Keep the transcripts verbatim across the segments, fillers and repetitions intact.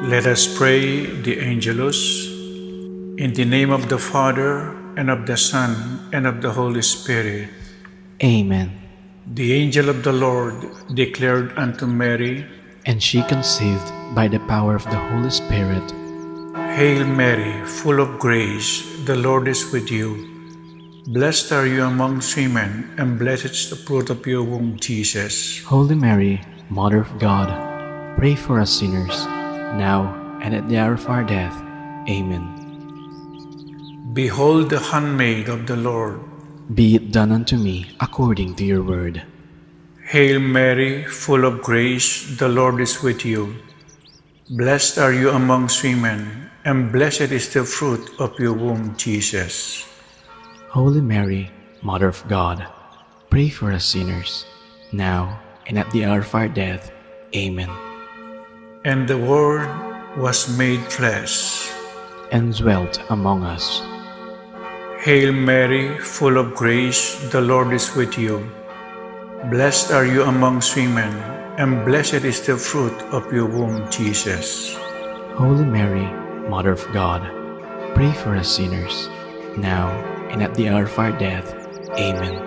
Let us pray the Angelus. In the name of the Father, and of the Son, and of the Holy Spirit. Amen. The angel of the Lord declared unto Mary, and she conceived by the power of the Holy Spirit. Hail Mary, full of grace, the Lord is with you. Blessed are you amongst women, and blessed is the fruit of your womb, Jesus. Holy Mary, Mother of God, pray for us sinners, now and at the hour of our death. Amen. Behold the handmaid of the Lord. Be it done unto me according to your word. Hail Mary, full of grace, the Lord is with you. Blessed are you amongst women, and blessed is the fruit of your womb, Jesus. Holy Mary, Mother of God, pray for us sinners, now and at the hour of our death. Amen. And the Word was made flesh and dwelt among us. Hail Mary, full of grace, the Lord is with you. Blessed are you amongst women, and blessed is the fruit of your womb, Jesus. Holy Mary, Mother of God, pray for us sinners, now and at the hour of our death. Amen.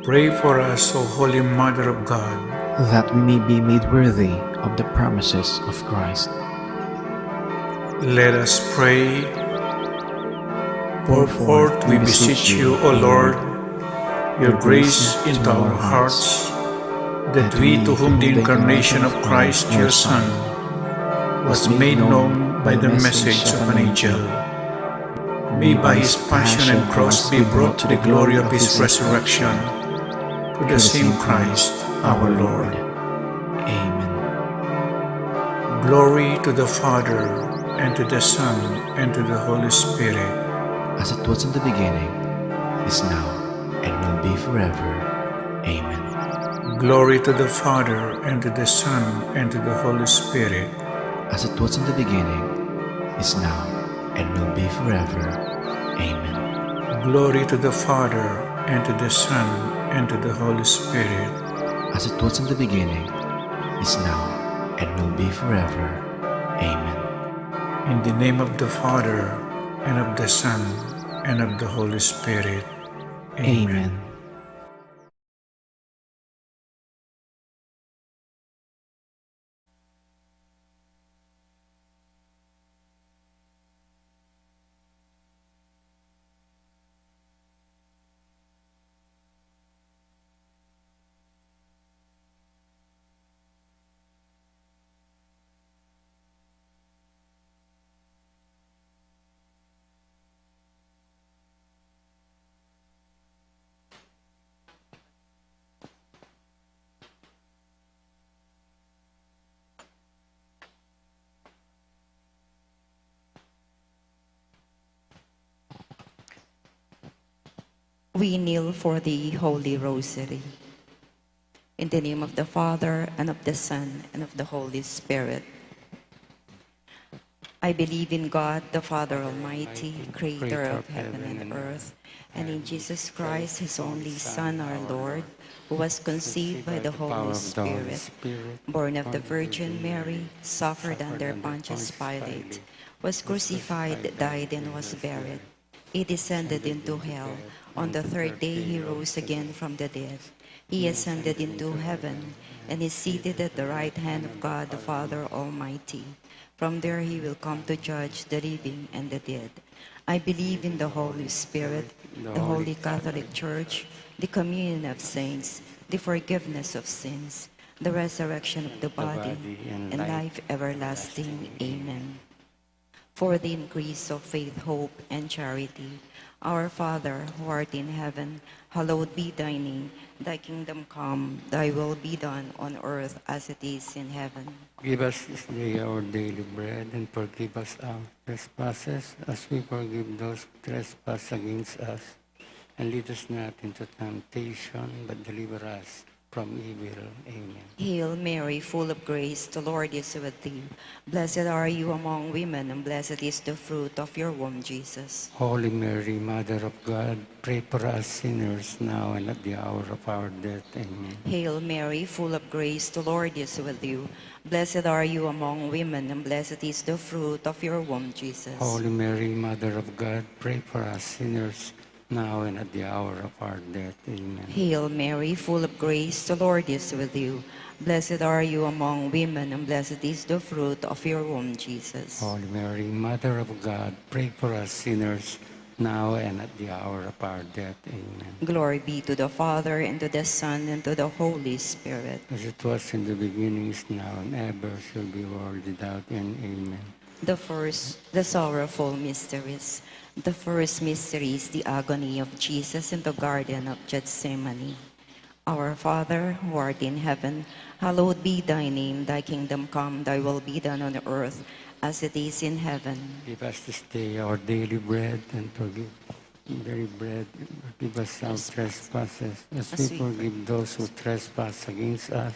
Pray for us, O Holy Mother of God, that we may be made worthy of the promises of Christ. Let us pray. Pour forth, we beseech you, O Lord, your grace into our hearts, that we, to whom the incarnation of Christ, your Son, was made known by the message of an angel, may by his passion and cross be brought to the glory of his resurrection. Through the same Christ our Lord. Amen. Glory to the Father, and to the Son, and to the Holy Spirit. As it was in the beginning, is now, and will be forever. Amen. Glory to the Father, and to the Son, and to the Holy Spirit. As it was in the beginning, is now, and will be forever. Amen. Glory to the Father, and to the Son, and to the Holy Spirit. As it was in the beginning, is now, and will be forever. Amen. In the name of the Father, and of the Son, and of the Holy Spirit. Amen. Amen. We kneel for the Holy Rosary. In the name of the Father, and of the Son, and of the Holy Spirit. I believe in God, the Father Almighty, creator of heaven and earth, and in Jesus Christ, his only Son, our Lord, who was conceived by the Holy Spirit, born of the Virgin Mary, suffered under Pontius Pilate, was crucified, died, and was buried. He descended into hell. On the third day he rose again from the dead. He ascended into heaven and is seated at the right hand of God the Father Almighty. From there he will come to judge the living and the dead. I believe in the Holy Spirit, the Holy Catholic Church, the communion of saints, the forgiveness of sins, the resurrection of the body, and life everlasting. Amen. For the increase of faith, hope, and charity. Our Father, who art in heaven, hallowed be thy name. Thy kingdom come, thy will be done on earth as it is in heaven. Give us this day our daily bread, and forgive us our trespasses, as we forgive those who trespass against us. And lead us not into temptation, but deliver us from evil. Amen. Hail Mary, full of grace, the Lord is with you. Blessed are you among women, and blessed is the fruit of your womb, Jesus. Holy Mary, Mother of God, pray for us sinners now and at the hour of our death. Amen. Hail Mary, full of grace, the Lord is with you. Blessed are you among women, and blessed is the fruit of your womb, Jesus. Holy Mary, Mother of God, pray for us sinners, now and at the hour of our death. Amen. Hail Mary, full of grace, the Lord is with you. Blessed are you among women, and blessed is the fruit of your womb, Jesus. Holy Mary, Mother of God, pray for us sinners, now and at the hour of our death. Amen. Glory be to the Father, and to the Son, and to the Holy Spirit. As it was in the beginning, is now, and ever shall be, world without end. Amen. The first, the sorrowful mysteries. The first mystery is the agony of Jesus in the Garden of Gethsemane. Our Father, who art in heaven, hallowed be thy name. Thy kingdom come, thy will be done on earth as it is in heaven. Give us this day our daily bread, and forgive daily bread. Forgive us our trespasses, as we forgive those who trespass against us.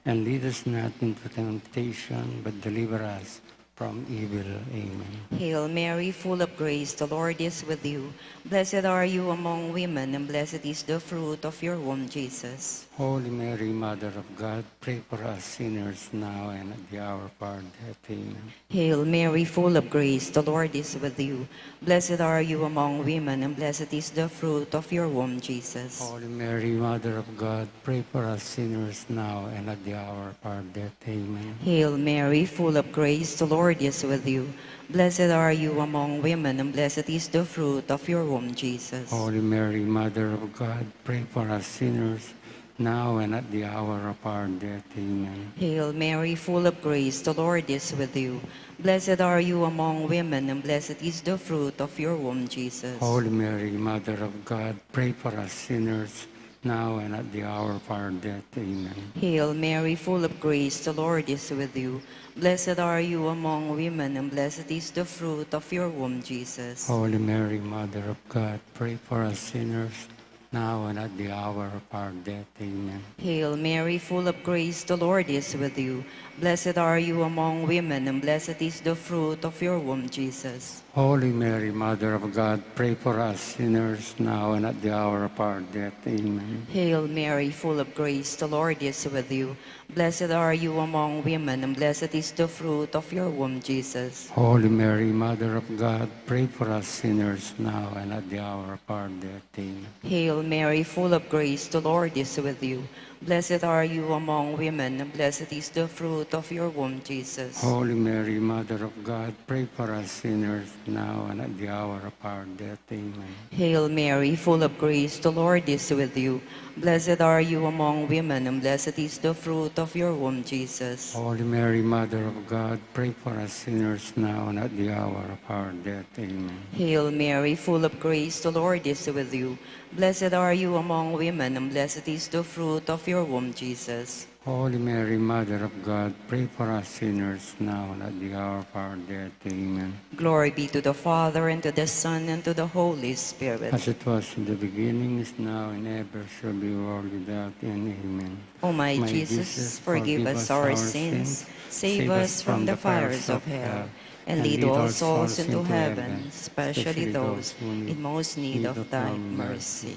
And lead us not into temptation, but deliver us from evil. Amen. Hail Mary, full of grace, the Lord is with you. Blessed are you among women, and blessed is the fruit of your womb, Jesus. Holy Mary, Mother of God, pray for us sinners now and at the hour of our death. Amen. Hail Mary, full of grace, the Lord is with you. Blessed are you among women, and blessed is the fruit of your womb, Jesus. Holy Mary, Mother of God, pray for us sinners now and at the hour of our death. Amen. Hail Mary, full of grace, the Lord is with you. Blessed are you among women, and blessed is the fruit of your womb, Jesus. Holy Mary, Mother of God, pray for us sinners, now and at the hour of our death. Amen. Hail Mary, full of grace, the Lord is with you. Blessed are you among women, and blessed is the fruit of your womb, Jesus. Holy Mary, Mother of God, pray for us sinners, now and at the hour of our death. Amen. Hail Mary, full of grace, the Lord is with you. Blessed are you among women, and blessed is the fruit of your womb, Jesus. Holy Mary, Mother of God, pray for us sinners, now and at the hour of our death. Amen. Hail Mary, full of grace, the Lord is with you. Blessed are you among women, and blessed is the fruit of your womb, Jesus. Holy Mary, Mother of God, pray for us sinners, now and at the hour of our death. Amen. Hail Mary, full of grace, the Lord is with you. Blessed are you among women, and blessed is the fruit of your womb, Jesus. Holy Mary, Mother of God, pray for us sinners, now and at the hour of our death. Amen. Hail Mary, full of grace, the Lord is with you. Blessed are you among women, and blessed is the fruit of your womb, Jesus. Holy Mary, Mother of God, pray for us sinners, now and at the hour of our death. Amen. Hail Mary, full of grace, the Lord is with you. Blessed are you among women, and blessed is the fruit of your womb, Jesus. Holy Mary, Mother of God, pray for us sinners, now and at the hour of our death. Amen. Hail Mary, full of grace, the Lord is with you. Blessed are you among women, and blessed is the fruit of your womb, Jesus. Holy Mary, Mother of God, pray for us sinners, now and at the hour of our death. Amen. Glory be to the Father, and to the Son, and to the Holy Spirit. As it was in the beginning, is now, and ever shall be, world without end. Amen. O my Jesus, forgive us our sins, save us from the fires of hell, and lead all souls into heaven, especially those in most need of thy mercy.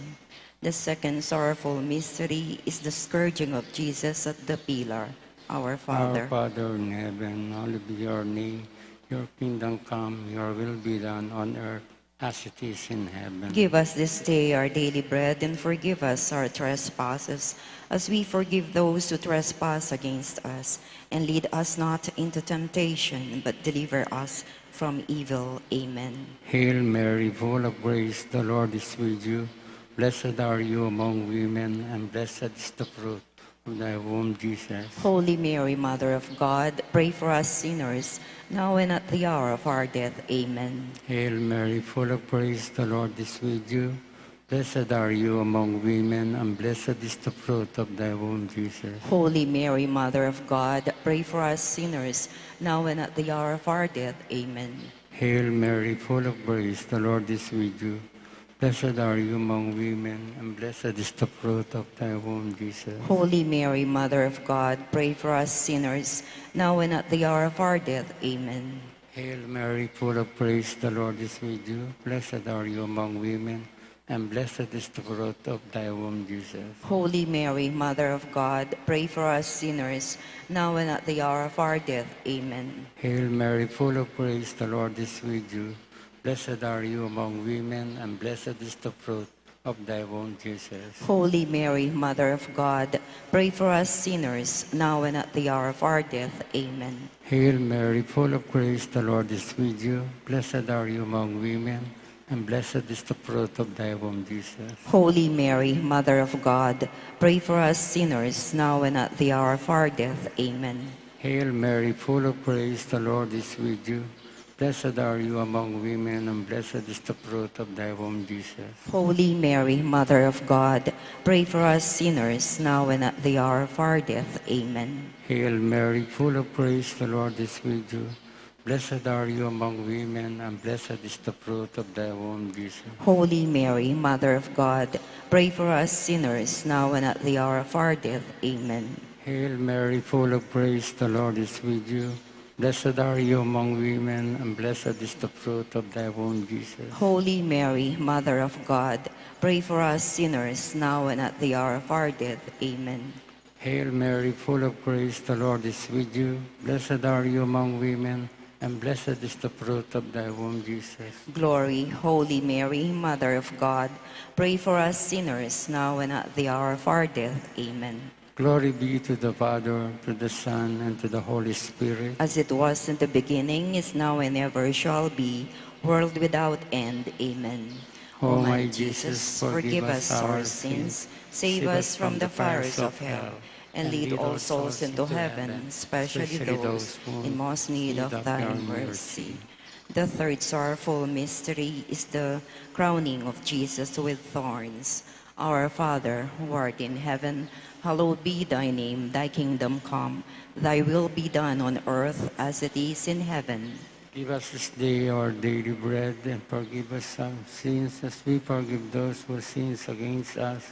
The second sorrowful mystery is the scourging of Jesus at the pillar. Our Father. Our Father in heaven, hallowed be your name. Your kingdom come, your will be done on earth as it is in heaven. Give us this day our daily bread, and forgive us our trespasses, as we forgive those who trespass against us. And lead us not into temptation, but deliver us from evil. Amen. Hail Mary, full of grace, the Lord is with you. Blessed are you among women, and blessed is the fruit of thy womb, Jesus. Holy Mary, Mother of God, pray for us sinners, now and at the hour of our death. Amen. Hail Mary, full of grace, the Lord is with you. Blessed are you among women, and blessed is the fruit of thy womb, Jesus. Holy Mary, Mother of God, pray for us sinners, now and at the hour of our death. Amen. Hail Mary, full of grace, the Lord is with you. Blessed are you among women, and blessed is the fruit of thy womb, Jesus. Holy Mary, Mother of God, pray for us sinners, now and at the hour of our death. Amen. Hail Mary, full of grace, the Lord is with you. Blessed are you among women, and blessed is the fruit of thy womb, Jesus. Holy Mary, Mother of God, pray for us sinners, now and at the hour of our death. Amen. Hail Mary, full of grace, the Lord is with you. Blessed are you among women, and blessed is the fruit of thy womb, Jesus. Holy Mary, Mother of God, pray for us sinners, now and at the hour of our death. Amen. Hail Mary, full of grace, the Lord is with you. Blessed are you among women, and blessed is the fruit of thy womb, Jesus. Holy Mary, Mother of God, pray for us sinners, now and at the hour of our death. Amen. Hail Mary, full of grace, the Lord is with you. Blessed are you among women, and blessed is the fruit of thy womb, Jesus. Holy Mary, Mother of God, pray for us sinners, now and at the hour of our death. Amen. Hail Mary, full of grace, the Lord is with you. Blessed are you among women, and blessed is the fruit of thy womb, Jesus. Holy Mary, Mother of God, pray for us sinners, now and at the hour of our death. Amen. Hail Mary, full of grace, the Lord is with you. Blessed are you among women, and blessed is the fruit of thy womb, Jesus. Holy Mary, Mother of God, pray for us sinners, now and at the hour of our death. Amen. Hail Mary, full of grace, the Lord is with you. Blessed are you among women, and blessed is the fruit of thy womb, Jesus. Glory, Holy Mary, Mother of God, pray for us sinners, now and at the hour of our death. Amen. Glory be to the Father, to the Son, and to the Holy Spirit. As it was in the beginning, is now, and ever shall be, world without end. Amen. O my Jesus, forgive us our sins, save us from the fires of hell, and lead all souls into heaven, especially those in most need of thy mercy. The third sorrowful mystery is the crowning of Jesus with thorns. Our Father, who art in heaven, hallowed be thy name. Thy kingdom come, thy will be done on earth as it is in heaven. Give us this day our daily bread, and forgive us our sins as we forgive those who sins against us.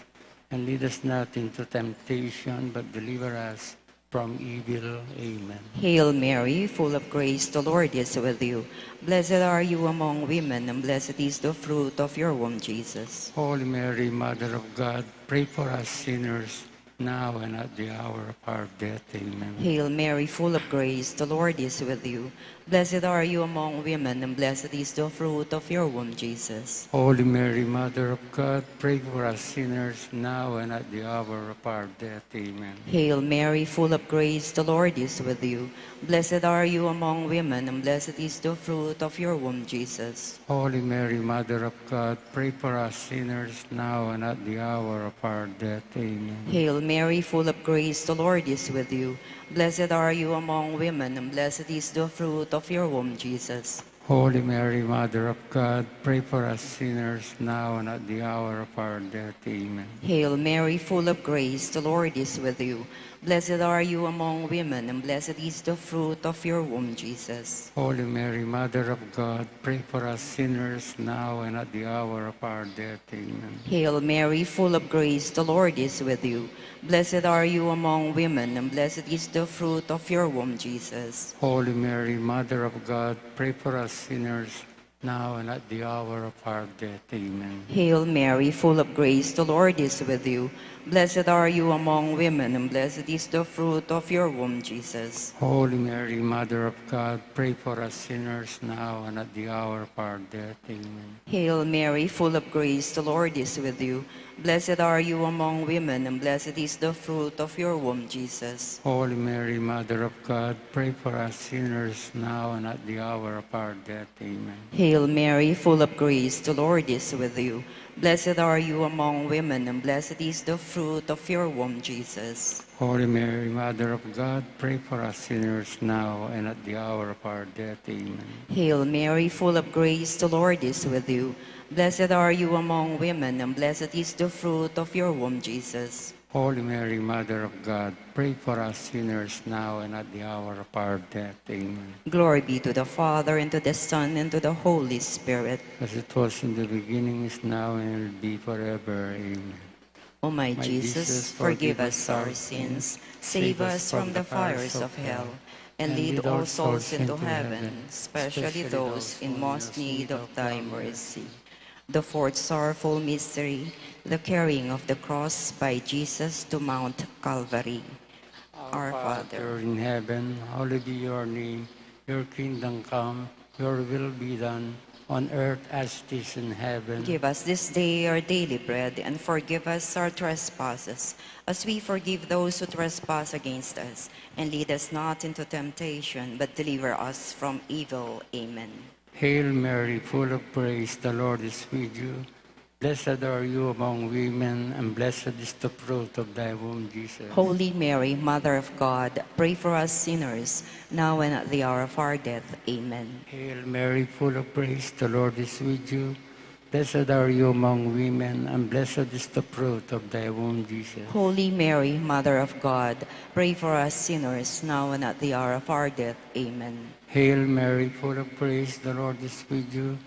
And lead us not into temptation, but deliver us from evil. Amen. Hail Mary, full of grace, the Lord is with you. Blessed are you among women, and blessed is the fruit of your womb, Jesus. Holy Mary, Mother of God, pray for us sinners, now and at the hour of our death. Amen. Hail Mary, full of grace, the Lord is with you. Blessed are you among women, and blessed is the fruit of your womb, Jesus. Holy Mary, Mother of God, pray for us sinners, now and at the hour of our death. Amen. Hail Mary, full of grace, the Lord is with you. Blessed are you among women, and blessed is the fruit of your womb, Jesus. Holy Mary, Mother of God, pray for us sinners, now and at the hour of our death. Amen. Hail Mary, full of grace, the Lord is with you. Blessed are you among women, and blessed is the fruit of your womb, Jesus. Holy Mary, Mother of God, pray for us sinners, now and at the hour of our death. Amen. Hail Mary, full of grace, the Lord is with you. Blessed are you among women, and blessed is the fruit of your womb, Jesus. Holy Mary, Mother of God, pray for us sinners, now and at the hour of our death. Amen. Hail Mary, full of grace, the Lord is with you. Blessed are you among women, and blessed is the fruit of your womb, Jesus. Holy Mary, Mother of God, pray for us sinners, now and at the hour of our death. Amen. Hail Mary, full of grace, the Lord is with you. Blessed are you among women, and blessed is the fruit of your womb, Jesus. Holy Mary, Mother of God, pray for us sinners, now and at the hour of our death. Amen. Hail Mary, full of grace, the Lord is with you. Blessed are you among women, and blessed is the fruit of your womb, Jesus. Holy Mary, Mother of God, pray for us sinners, now and at the hour of our death. Amen. Hail Mary, full of grace, the Lord is with you. Blessed are you among women, and blessed is the fruit of your womb, Jesus. Holy Mary, Mother of God, pray for us sinners, now and at the hour of our death. Amen. Hail Mary, full of grace, the Lord is with you. Blessed are you among women, and blessed is the fruit of your womb, Jesus. Holy Mary, Mother of God, pray for us sinners now and at the hour of our death. Amen. Glory be to the Father, and to the Son, and to the Holy Spirit. As it was in the beginning, is now, and will be forever. Amen. O my Jesus, forgive us our sins, save us from the fires of hell, and lead all souls into heaven, especially those in most need of thy mercy. The fourth sorrowful mystery, the carrying of the cross by Jesus to Mount Calvary. Our Father in heaven, hallowed be your name. Your kingdom come, your will be done on earth as it is in heaven. Give us this day our daily bread, and forgive us our trespasses, as we forgive those who trespass against us. And lead us not into temptation, but deliver us from evil. Amen. Hail Mary, full of grace, the Lord is with you. Blessed are you among women, and blessed is the fruit of thy womb, Jesus. Holy Mary, Mother of God, pray for us sinners, now and at the hour of our death. Amen. Hail Mary, full of grace, the Lord is with you. Blessed are you among women, and blessed is the fruit of thy womb, Jesus. Holy Mary, Mother of God, pray for us sinners, now and at the hour of our death. Amen. Hail Mary, full of grace, the Lord is with you.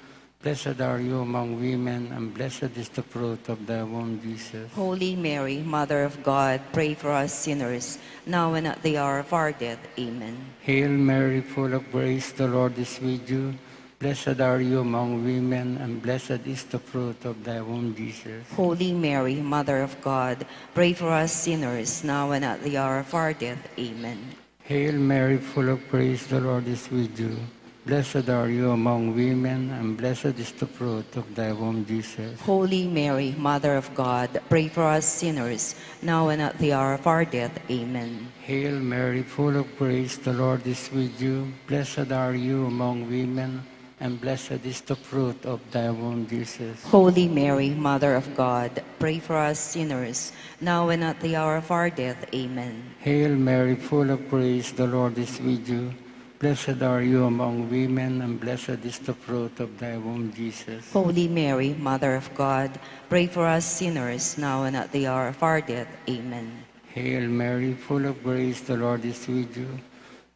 Blessed are you among women, and blessed is the fruit of thy womb, Jesus. Holy Mary, Mother of God, pray for us sinners, now and at the hour of our death. Amen. Hail Mary, full of grace, the Lord is with you. Blessed are you among women, and blessed is the fruit of thy womb, Jesus. Holy Mary, Mother of God, pray for us sinners, now and at the hour of our death. Amen. Hail Mary, full of grace, the Lord is with you. Blessed are you among women, and blessed is the fruit of thy womb, Jesus. Holy Mary, Mother of God, pray for us sinners, now and at the hour of our death. Amen. Hail Mary, full of grace, the Lord is with you. Blessed are you among women, and blessed is the fruit of thy womb, Jesus. Holy Mary, Mother of God, pray for us sinners, now and at the hour of our death. Amen. Hail Mary, full of grace, the Lord is with you. Blessed are you among women, and blessed is the fruit of thy womb, Jesus. Holy Mary, Mother of God, pray for us sinners, now and at the hour of our death. Amen. Hail Mary, full of grace, the Lord is with you.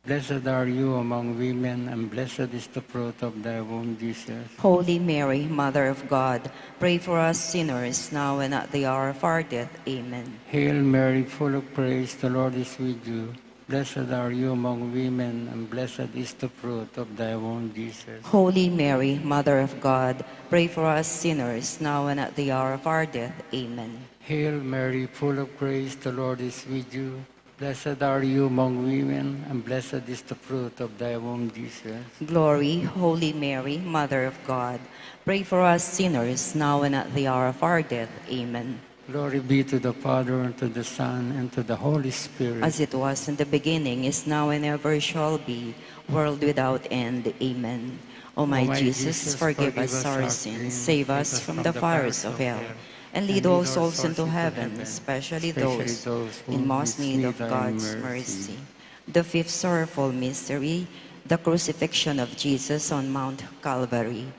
Blessed are you among women, and blessed is the fruit of thy womb, Jesus. Holy Mary, Mother of God, pray for us sinners, now and at the hour of our death. Amen. Hail Mary, full of grace, the Lord is with you. Blessed are you among women, and blessed is the fruit of thy womb, Jesus. Holy Mary, Mother of God, pray for us sinners, now and at the hour of our death. Amen. Hail Mary, full of grace, the Lord is with you. Blessed are you among women, and blessed is the fruit of thy womb, Jesus. Glory, Holy Mary, Mother of God, pray for us sinners, now and at the hour of our death. Amen. Glory be to the Father, and to the Son, and to the Holy Spirit. As it was in the beginning, is now, and ever shall be, world without end. Amen. O my Jesus, forgive us our sins, save us from the fires of hell, and lead all souls into heaven, especially those in most need of God's mercy. The fifth sorrowful mystery, the crucifixion of Jesus on Mount Calvary.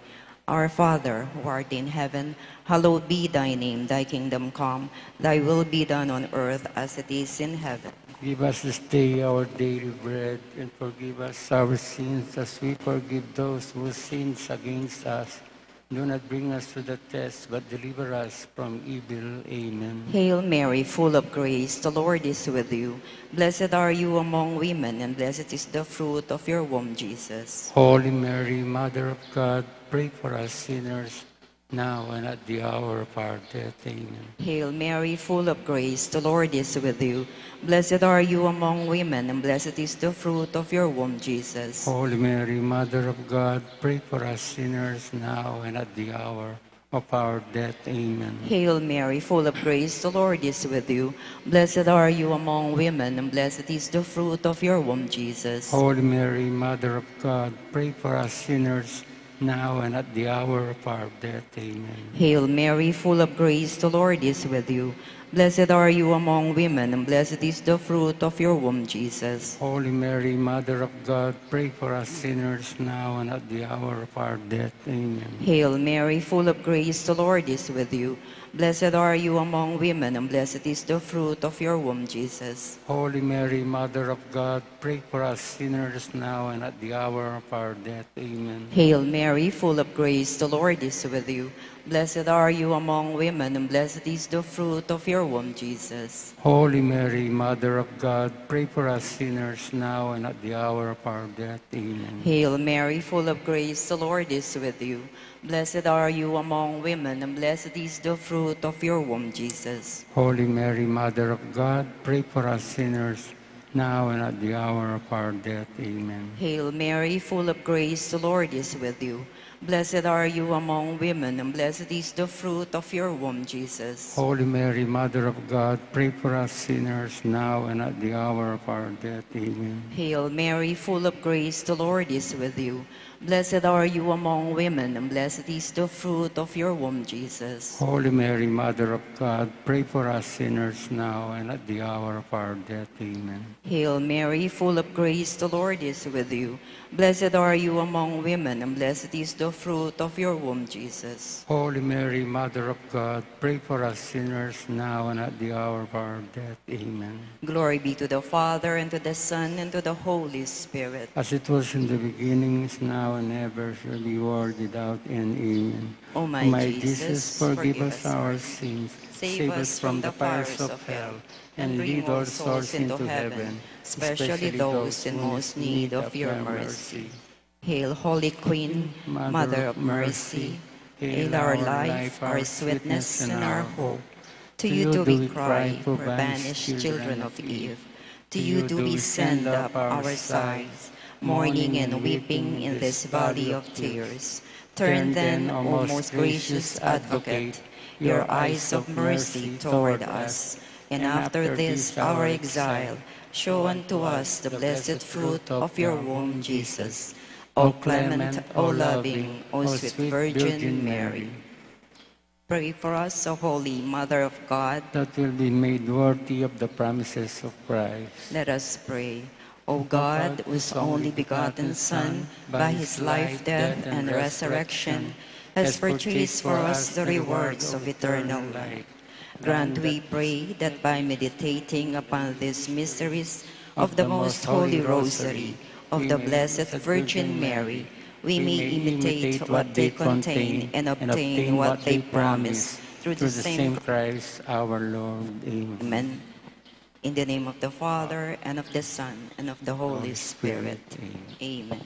Our Father, who art in heaven, hallowed be thy name. Thy kingdom come, thy will be done on earth as it is in heaven. Give us this day our daily bread, and forgive us our sins as we forgive those who sins against us. Do not bring us to the test, but deliver us from evil. Amen. Hail Mary, full of grace, the Lord is with you. Blessed are you among women, and blessed is the fruit of your womb, Jesus. Holy Mary, Mother of God, pray for us sinners, now and at the hour of our death. Amen. Hail Mary, full of grace, the Lord is with you. Blessed are you among women, and blessed is the fruit of your womb, Jesus. Holy Mary, Mother of God, pray for us sinners, now and at the hour of our death. Amen. Hail Mary, full of grace, the Lord is with you. Blessed are you among women, and blessed is the fruit of your womb, Jesus. Holy Mary, Mother of God, pray for us sinners, now and at the hour of our death. Amen. Hail Mary, full of grace, the Lord is with you. Blessed are you among women, and blessed is the fruit of your womb, Jesus. Holy Mary, Mother of God, pray for us sinners, now and at the hour of our death. Amen. Hail Mary, full of grace, the Lord is with you. Blessed are you among women, and blessed is the fruit of your womb, Jesus. Holy Mary, Mother of God, pray for us sinners now and at the hour of our death. Amen. Hail Mary, full of grace, the Lord is with you. Blessed are you among women, and blessed is the fruit of your womb, Jesus. Holy Mary, Mother of God, pray for us sinners now and at the hour of our death. Amen. Hail Mary, full of grace, the Lord is with you. Blessed are you among women, and blessed is the fruit of your womb, Jesus. Holy Mary, Mother of God, pray for us sinners, now and at the hour of our death. Amen. Hail Mary, full of grace, the Lord is with you. Blessed are you among women, and blessed is the fruit of your womb, Jesus. Holy Mary, Mother of God, pray for us sinners, now and at the hour of our death. Amen. Hail Mary, full of grace, the Lord is with you. Blessed are you among women, and blessed is the fruit of your womb, Jesus. Holy Mary, Mother of God, pray for us sinners now and at the hour of our death. Amen. Hail Mary, full of grace, the Lord is with you. Blessed are you among women, and blessed is the fruit of your womb, Jesus. Holy Mary, Mother of God, pray for us sinners now and at the hour of our death. Amen. Glory be to the Father, and to the Son, and to the Holy Spirit. As it was in the beginning, is now, and ever shall be, world without end. Amen. O my Jesus, forgive us our sins, save us from the fires of hell, and lead all souls into heaven, especially those in most need of your mercy. Hail, Holy Queen, Mother of Mercy, hail our life, our sweetness, and our hope. To you do we cry, poor banished children of Eve. To you do we send up our sighs, mourning and weeping in this valley of tears. Turn then, O most gracious Advocate, your eyes of mercy toward us, and after this our exile, show unto us the blessed fruit of your womb, Jesus. O clement, O loving, O sweet Virgin Mary. Pray for us, O Holy Mother of God, that we'll be made worthy of the promises of Christ. Let us pray. O God, whose only begotten Son, by his life, death, and resurrection, has purchased for us the rewards of eternal life, grant, we pray, that by meditating upon these mysteries of the most holy Rosary of the Blessed Virgin Mary, we may imitate what they contain and obtain what they promise, through the same Christ our Lord. Amen. Amen. In the name of the Father, and of the Son, and of the Holy Spirit. Amen.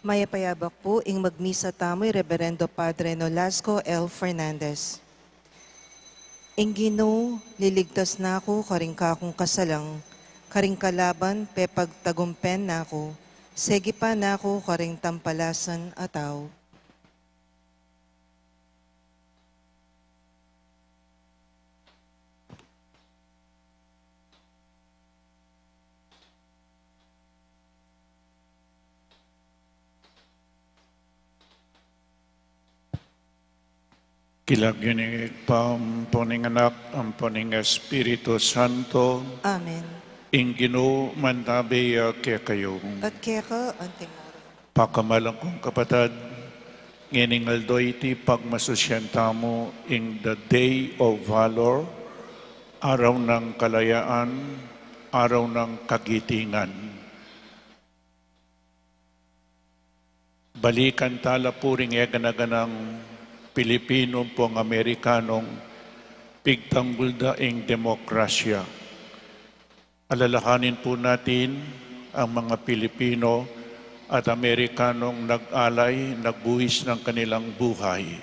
Mayap a abak pu. Ing magmisa tamu i Reberendo Padre Nolasco L. Fernandez. Ing Ginu liligtas na ku karing kakung kasalang, karing kalaban pepagtagumpen na ku, segipan na ku karing tampalasan a tau. King lagyu ning Ibpa, ampon ning Anak, ampon ning Espiritu Santo. Amen. Ing Ginu mantabi ya kekayu. At keka antimurin. Pakamalan kung kapatad, ngening aldo iti pagmasusyan tamu ing the Day of Valor, araw ng kalayaan, araw ng kagitingan. Balikan tala pu ring eganaganang Pilipino ampong Amerikanong pigtanggul da ing demokrasya. Alalahanin pu natin ang mga Pilipino at Amerikanong nag-alay, nagbuwis ng kanilang buhay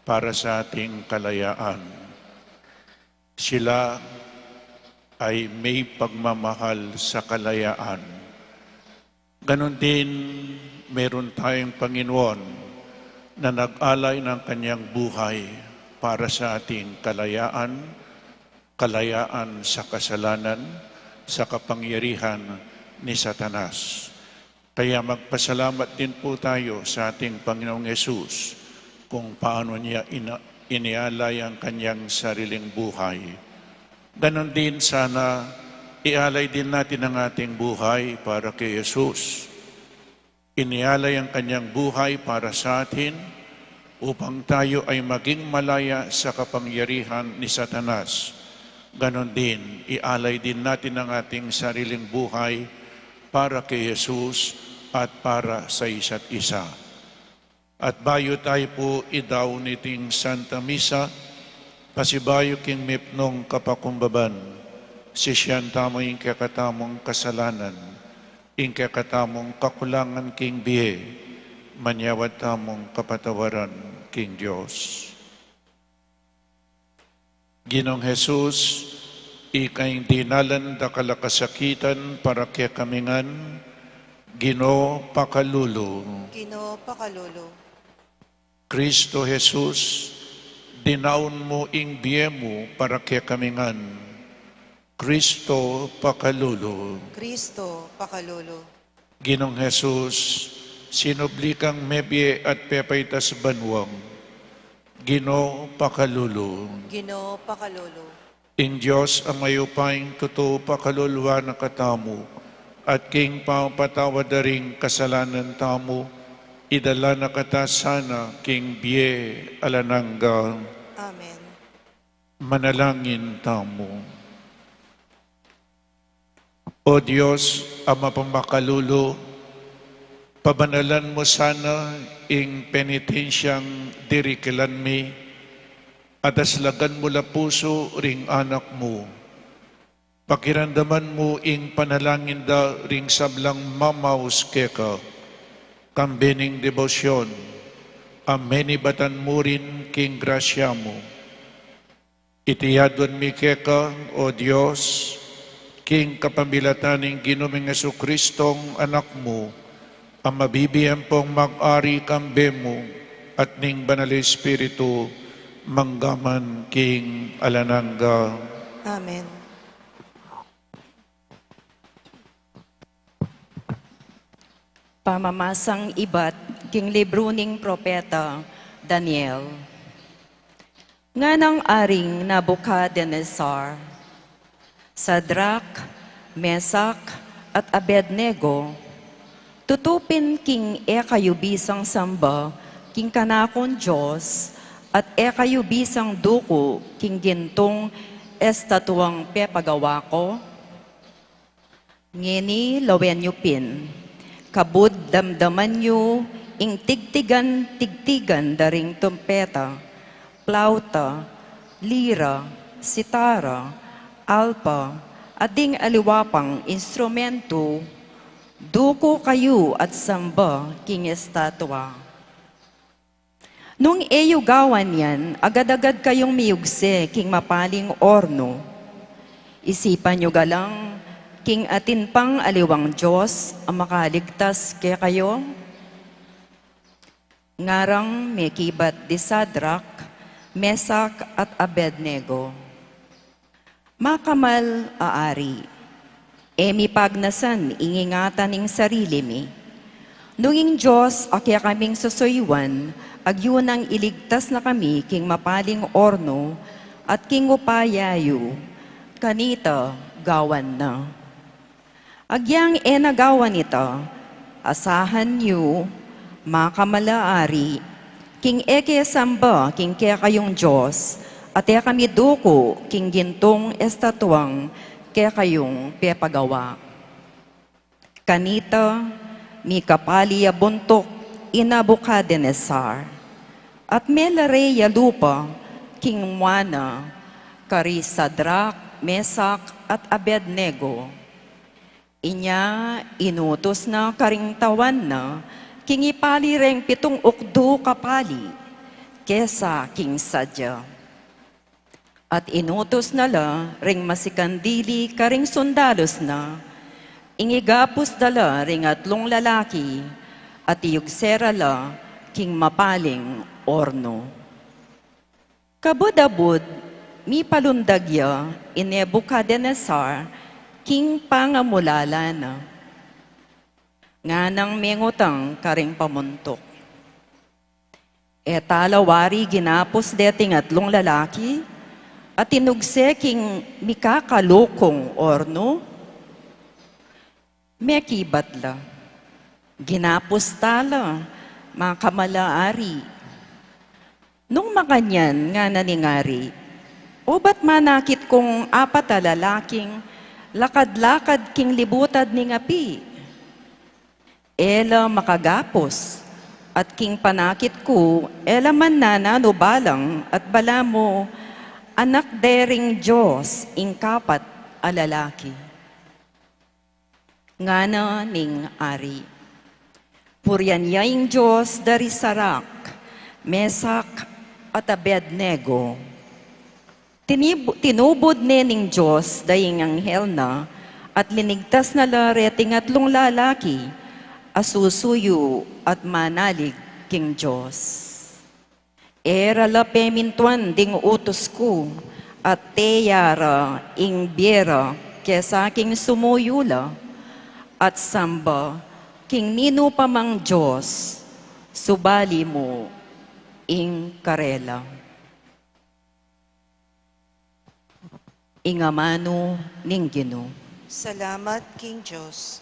para sa ating kalayaan. Sila ay may pagmamahal sa kalayaan. Ganun din, meron tayong Panginoon na nag-alay ng kanyang buhay para sa ating kalayaan, kalayaan sa kasalanan, sa kapangyarihan ni Satanas. Kaya magpasalamat din po tayo sa ating Panginoong Yesus kung paano niya ina-, inialay ang kanyang sariling buhay. Ganon din, sana ialay din natin ang ating buhay para kay Jesus. Inialay ang kanyang buhay para sa atin upang tayo ay maging malaya sa kapangyarihan ni Satanas. Ganon din, ialay din natin ang ating sariling buhay para kay Jesus at para sa isa't isa. At bayu tayo pu idaun iting Santa Misa, pasibayu king mipnung kapakumbaban, sisian tamu ing kekatamung kasalanan, ing kekatamung kakulangan king bie, manyawad tamung kapatawaran king Dios. Ginung Jesus, ika ing dinalan dakal a kasakitan para kekami ngan, Ginu, pakalulu. Ginu, pakalulu. Kristo Jesus, dinaun mu ing bie mu para kekami ngan, Kristo, pakalulu. Kristo, pakalulu. Ginung Jesus, sinubli kang mebie at pepaitas banua, Ginu, pakalulu. Ginu, pakalulu. Ing Dios a mayupayang tutu pakalulu na katamu, at king pamapatawad da ring kasalanan tamu, idala na kata sana king bie alang angga. Amen. Manalangin tamu. O Dios a mapamakalulu, pabanalan mu sana ing penitensyang dirikilan mi, at aslagan mu la pusu ring anak mu. Pakiramdaman mu ing panalangin da ring sablang mamaus keka, kambe ning debosyon a menibatan mu rin king grasya mu. Iti aduan mi keka, O Dios, king kapamilatan ning Ginu ming Jesucristong Anak mu, a mabibie ampong mag-ari kambe mu at ning Banal Espiritu, mangga man king alang angga. Amen. Pamamasang ibat king libru ning propeta Daniel. Nganang Aring Nabucodonosor, Sadrak, Mesak, at Abednego, tutu pin king e kayu bisang samba king kanakung Dios, at e kayu bisang duku king gintung estatuang pepagawa ku? Ngeni lawen yu pin, kabud damdaman yu ing tigtigan-tigtigan da ring trumpeta, plauta, lira, sitara, alpa, at ding aliwa pang instrumentu, Duku kayu at samba king estatua. Nung e yu gawan yan, agad-agad kayung miyugse king mapaling ornu. Isipan yu galang king atin pang aliwang Dios a makaligtas kekayu? Ngarang mekibat di Sadrak, Mesak, at Abednego, "Makamal a ari, e mi pagnasan ing ingatan ning sarili mi. Nung ing Dios a kekaming susuyuan, agyu nang iligtas na kami king mapaling ornu at king upaya yu, kanita gawan na. Agyang e na gawan ita, asahan yu, makamal a ari, king e ke samba king kekayung Dios, at e kami duku king gintung estatuang kekayung pepagawa." Kanita, mikapali ya buntuk i Nabucodonosor, at melare ya lupa king mua na kari Sadrak, Mesak, at Abednego. Inya inutus na karing tauan na king ipali reng pitung ukdu kapali kesa king sadya. At inutus na la ring masikandili karing sundalus na, ing igapus da la ring atlung lalaki, at iyugse ra la king mapaling ornu. Kabud-abud, mipalundag ya i Nebuchadnezzar king pangamulala na. Nganang mengutang karing pamuntuk, "E tala wari ginapus deting atlung lalaki, at inugse king mikakalukung ornu?" Mekibat la, "Ginapus tala, makamal a ari." Nung makanyan, ngana ning ari, "O ba't manakit kung apat a lalaking lakad-lakad king libutad ning api? E la makagapus, at king panakit ku, e la man nananu balang, at balamu anak de ring Dios ing kapat a lalaki." Ngana ning ari, "Purian ya ing Dios da ri Sarak, Mesak, at Abednego. Tinib-, tinubud ne ning Dios da ing anghel na, at linigtas na la reting atlung lalaki a susuyu at manalig king Dios. E ra la pemintuan ding utus ku, at teya ra ing bie ra kesa king sumuyu la, at samba king ninu pa mang dios, subali mu ing karela." Ing amanu ning Ginu. Salamat king Dios.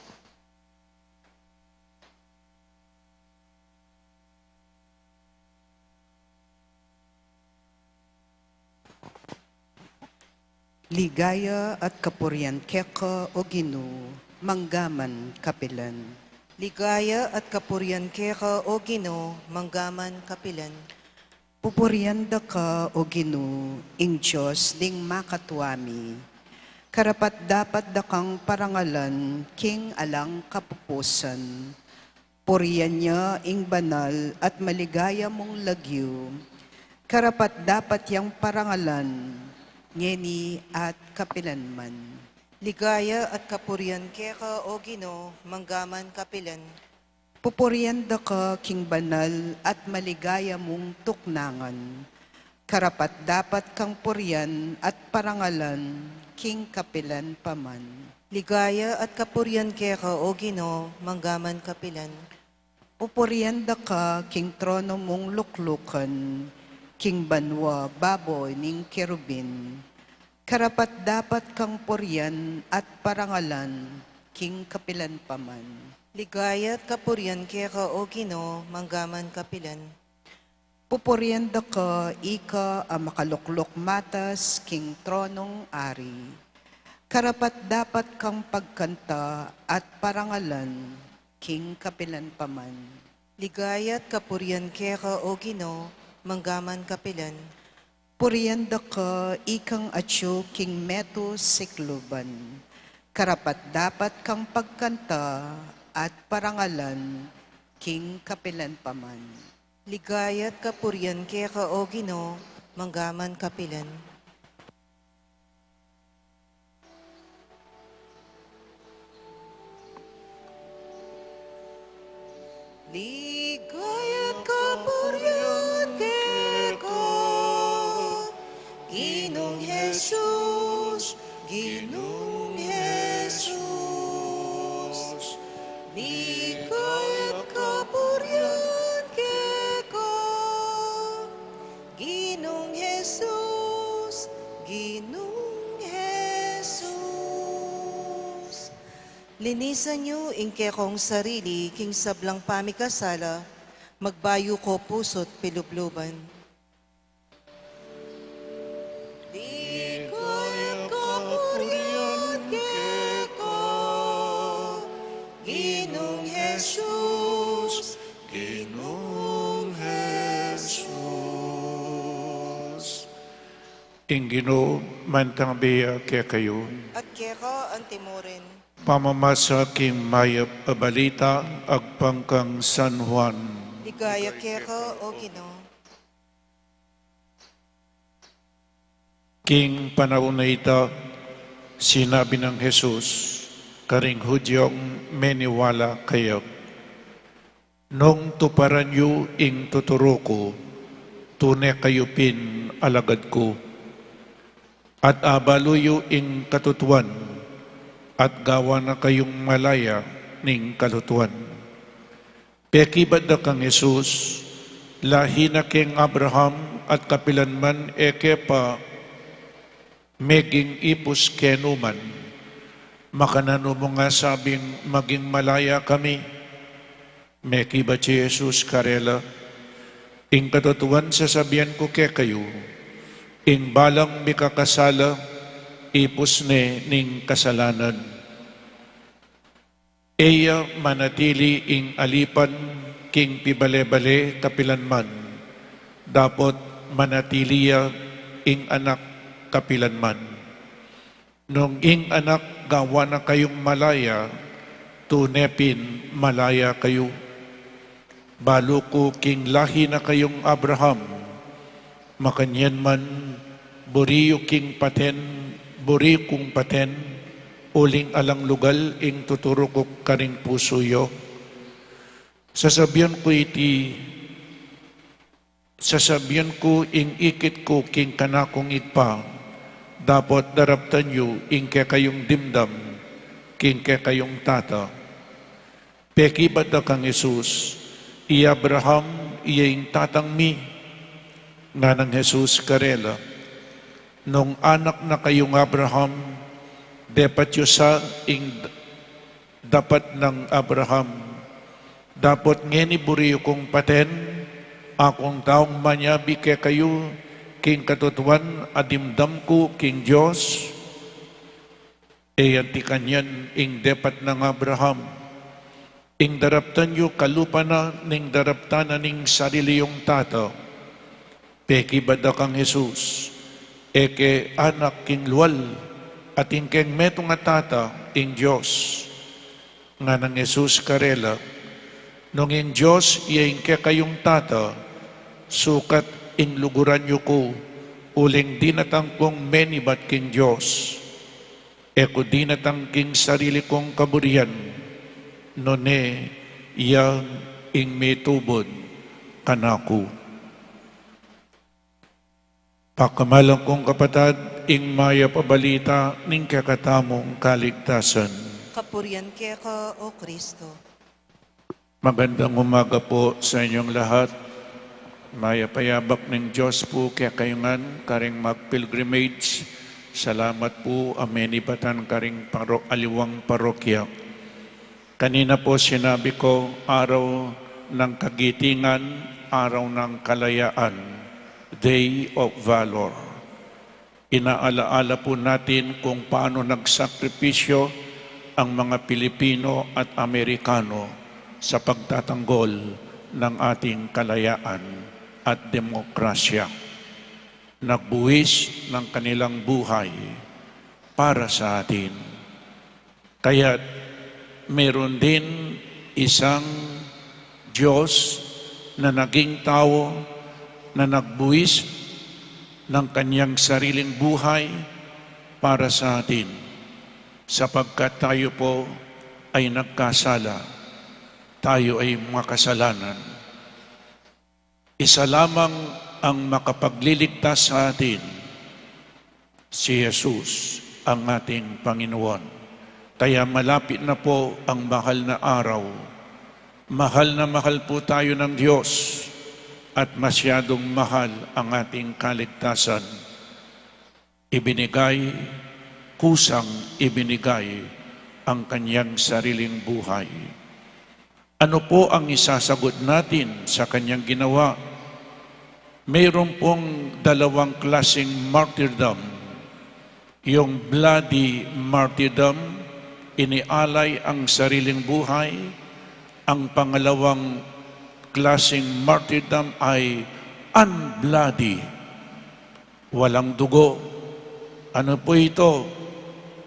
Ligaya at kapurian keka, O Ginu, manggaman kapilan. Ligaya at kapurian keka, O Ginu, manggaman kapilan. Pupurian da ka, O Ginu, ing Dios ding makatua mi. Karapat-dapat da kang parangalan king alang kapupusan. Purian ya ing banal at maligaya mung lagyu. Karapat-dapat yang parangalan, ngeni at kapilan man. Ligaya at kapurian keka, O Ginu, manggaman kapilan. Pupurian da ka king banal at maligaya mung tuknangan. Karapat-dapat kang purian at parangalan king kapilan pa man. Ligaya at kapurian keka, O Ginu, manggaman kapilan. Pupurian da ka king trono mung luklukan, king banua babo ning kerubin. Karapat-dapat kang purian at parangalan king kapilan pa man. Ligaya at kapurian keka, O Ginu, manggaman kapilan. Pupurian da ka, ika a makalukluk matas king tronong ari. Karapat-dapat kang pagkanta at parangalan king kapilan pa man. Ligaya at kapurian keka, O Ginu, manggaman kapilan. Purian da ka, ikang atyu king meto sikluban. Karapat-dapat kang pagkanta at parangalan king kapilan pa man. Ligaya at kapurian keka, O Ginu, mangga man kapilan. Ligaya at kapurian keka, Ginung Jesus, Ginung Jesus. Ligaya at kapurian keka, Ginung Jesus, Ginung Jesus. Linisan yu ing kekong sarili king sablang pamikasala, magbayu ko pusu't pilubluban. Ligaya at kapurian keka, Ginung Jesus, Ginung Jesus. Ing Ginu mantabi ya kekayu. At keka antimurin. Pamamasa king mayap a balita agpang kang San Juan. Ligaya keka, O Ginu. King panaun a ita, sinabi nang Jesus karing Hudiong meniwala kaya, "Nung tuparan yu ing tuturu ku, tune kayu pin alagad ku, at abalu yu ing katutuan, at gawa na kayung malaya ning katutuan." Pekibat da kang Jesus, "Lahi na keng Abraham at kapilan man e ke pa meging ipus kenu man. Makananu mu nga sabing maging malaya kami?" Mekibat i Jesus karela, "Ing katutuan sasabian ku kekayu, ing balang mikakasala, ipus ne ning kasalanan. E ya manatili ing alipan king pibale-bale kapilan man, dapot manatili ya ing Anak kapilan man. Nung ing Anak gawa na kayung malaya, tune pin malaya kayu. Balu ku king lahi na kayung Abraham, makanyan man, buri yu king paten, buri kung paten, uling alang lugal ing tuturu ku karing pusu yu. Sasabian ku iti, sasabian ku ing ikit ku king kanakung Ibpa, dapot daraptan yu ing kekayung dimdam king kekayung tata." Pekibat da kang Jesus, "I Abraham iya ing tatang mi." Nganang Jesus karela, "Nung anak na kayung Abraham, depat yu sa ing d-, dapat nang Abraham. Dapot ngeni buri yu kung paten, akung taung manyabi kekayu king katutuan a dimdam ku king Dios?" E anti kanyan ing depat nang Abraham. Ing daraptan yu kalupa na ning daraptan na ning sarili yung tata. Pekibat da kang Jesus, e ke anak king lual, at ing keng metung a tata ing Dios. Nganang Jesus karela, nung ing Dios iya ing kekayung tata, sukat ing luguran yu ku, uling dinatang kung menibat king Dios. E ku dinatang king sarili kung kaburian, nune iya ing mitubud kanaku. Pakamalan kung kapatad, ing mayap a balita ning kekatamung kaligtasan. Kapurian keka, O Kristo. Magandang umaga po sa inyong lahat. Mayap a yabak ning Dios pu kekayu ngan karing mag-pilgrimage. Salamat pu a menibatan karing paro-, aliwang parokya. Kanina po sinabi ko, araw ng kagitingan, araw ng kalayaan, Day of Valor. Inaala-ala po natin kung paano nagsakripisyo ang mga Pilipino at Amerikano sa pagtatanggol ng ating kalayaan at demokrasya. Nagbuwis ng kanilang buhay para sa atin. Kaya't Meron din isang Diyos na naging tao, na nagbuwis ng kanyang sariling buhay para sa atin, sapagkat tayo po ay nagkasala, tayo ay makasalanan. Isa lamang ang makapagliligtas sa atin, si Jesus, ang ating Panginoon. Kaya malapit na po ang mahal na araw. Mahal na mahal po tayo ng Diyos at masyadong mahal ang ating kaligtasan. Ibinigay, kusang ibinigay ang kanyang sariling buhay. Ano po ang isasagot natin sa kanyang ginawa? Mayroon pong dalawang klaseng martyrdom. Yung bloody martyrdom, inialay ang sariling buhay. Ang pangalawang klaseng martyrdom ay unbloody, walang dugo. Ano po ito?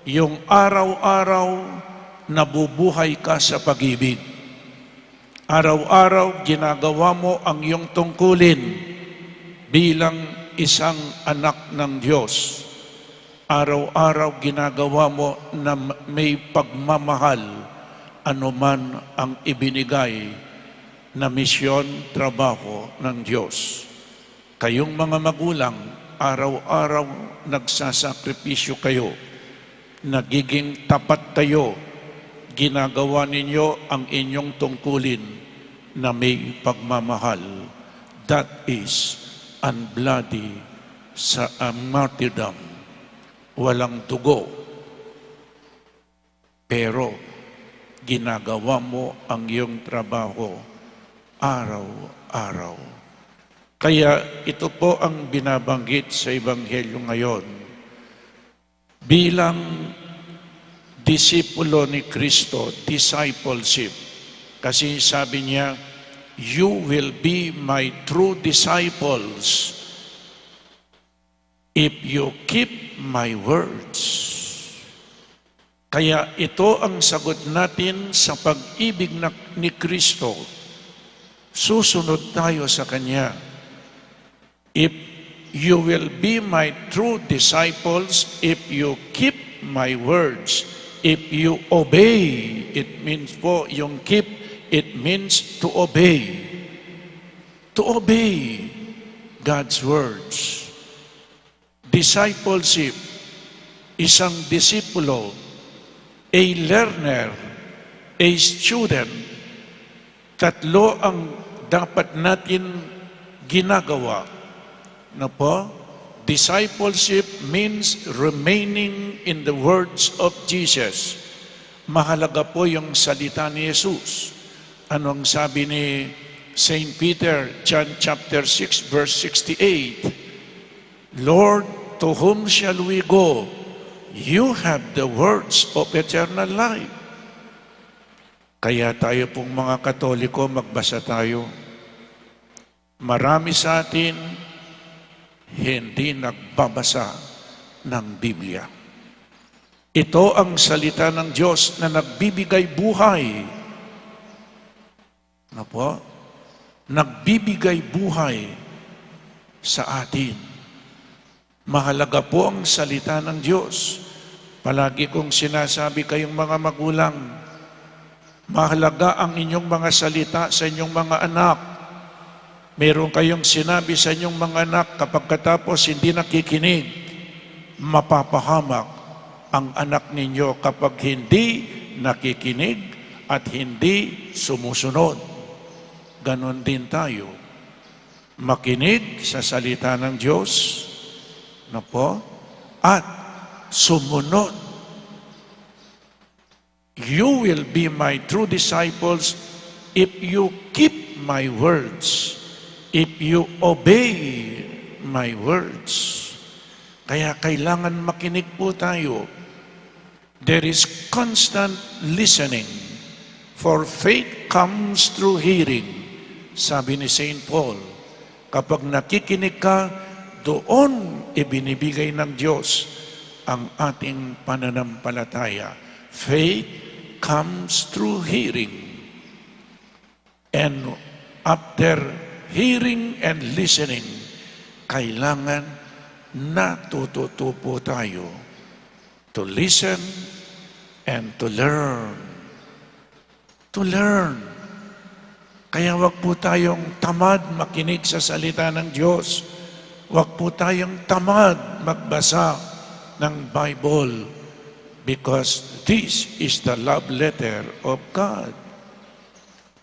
Yung araw-araw nabubuhay ka sa pag-ibig. Araw-araw ginagawa mo ang iyong tungkulin bilang isang anak ng Diyos. Araw-araw ginagawa mo na may pagmamahal anuman ang ibinigay na misyon, trabaho ng Diyos. Kayong mga magulang, araw-araw nagsasakripisyo kayo, nagiging tapat kayo, ginagawa ninyo ang inyong tungkulin na may pagmamahal. That is unbloody sa, ah, martyrdom. Walang dugo. Pero ginagawa mo ang iyong trabaho araw-araw. Kaya ito po ang binabanggit sa Ebanghelyo ngayon. Bilang disipulo ni Kristo, discipleship. Kasi sabi niya, "You will be my true disciples if you keep my words." Kaya ito ang sagot natin sa pag-ibig na, ni Kristo. Susunod tayo sa Kanya. "If you will be my true disciples, if you keep my words, if you obey," it means po, yung keep, it means to obey. To obey God's words. Discipleship, isang disipulo, a learner, a student, tatlo ang dapat natin ginagawa. Ano po? Discipleship means remaining in the words of Jesus. Mahalaga po yung salita ni Jesus. Ano ang sabi ni Saint Peter, John chapter six, verse sixty-eight? "Lord, to whom shall we go? You have the words of eternal life." Kaya tayo pong mga Katoliko, magbasa tayo. Marami sa atin hindi nagbabasa ng Biblia. Ito ang salita ng Diyos na nagbibigay buhay. Ano po? Nagbibigay buhay sa atin. Mahalaga po ang salita ng Diyos. Palagi kong sinasabi, kayong mga magulang, mahalaga ang inyong mga salita sa inyong mga anak. Meron kayong sinabi sa inyong mga anak, kapag katapos hindi nakikinig, mapapahamak ang anak ninyo kapag hindi nakikinig at hindi sumusunod. Ganon din tayo. Makinig sa salita ng Diyos, ano po? At sumunod. "You will be my true disciples if you keep my words, if you obey my words." Kaya kailangan makinig po tayo. There is constant listening, for faith comes through hearing, sabi ni Saint Paul. Kapag nakikinig ka, doon ibinibigay ng Diyos ang ating pananampalataya. Faith comes through hearing. And after hearing and listening, kailangan natututo po tayo to listen and to learn. To learn. Kaya wag po tayong tamad makinig sa salita ng Diyos. Wag po tayong tamad magbasa ng Bible, because this is the love letter of God.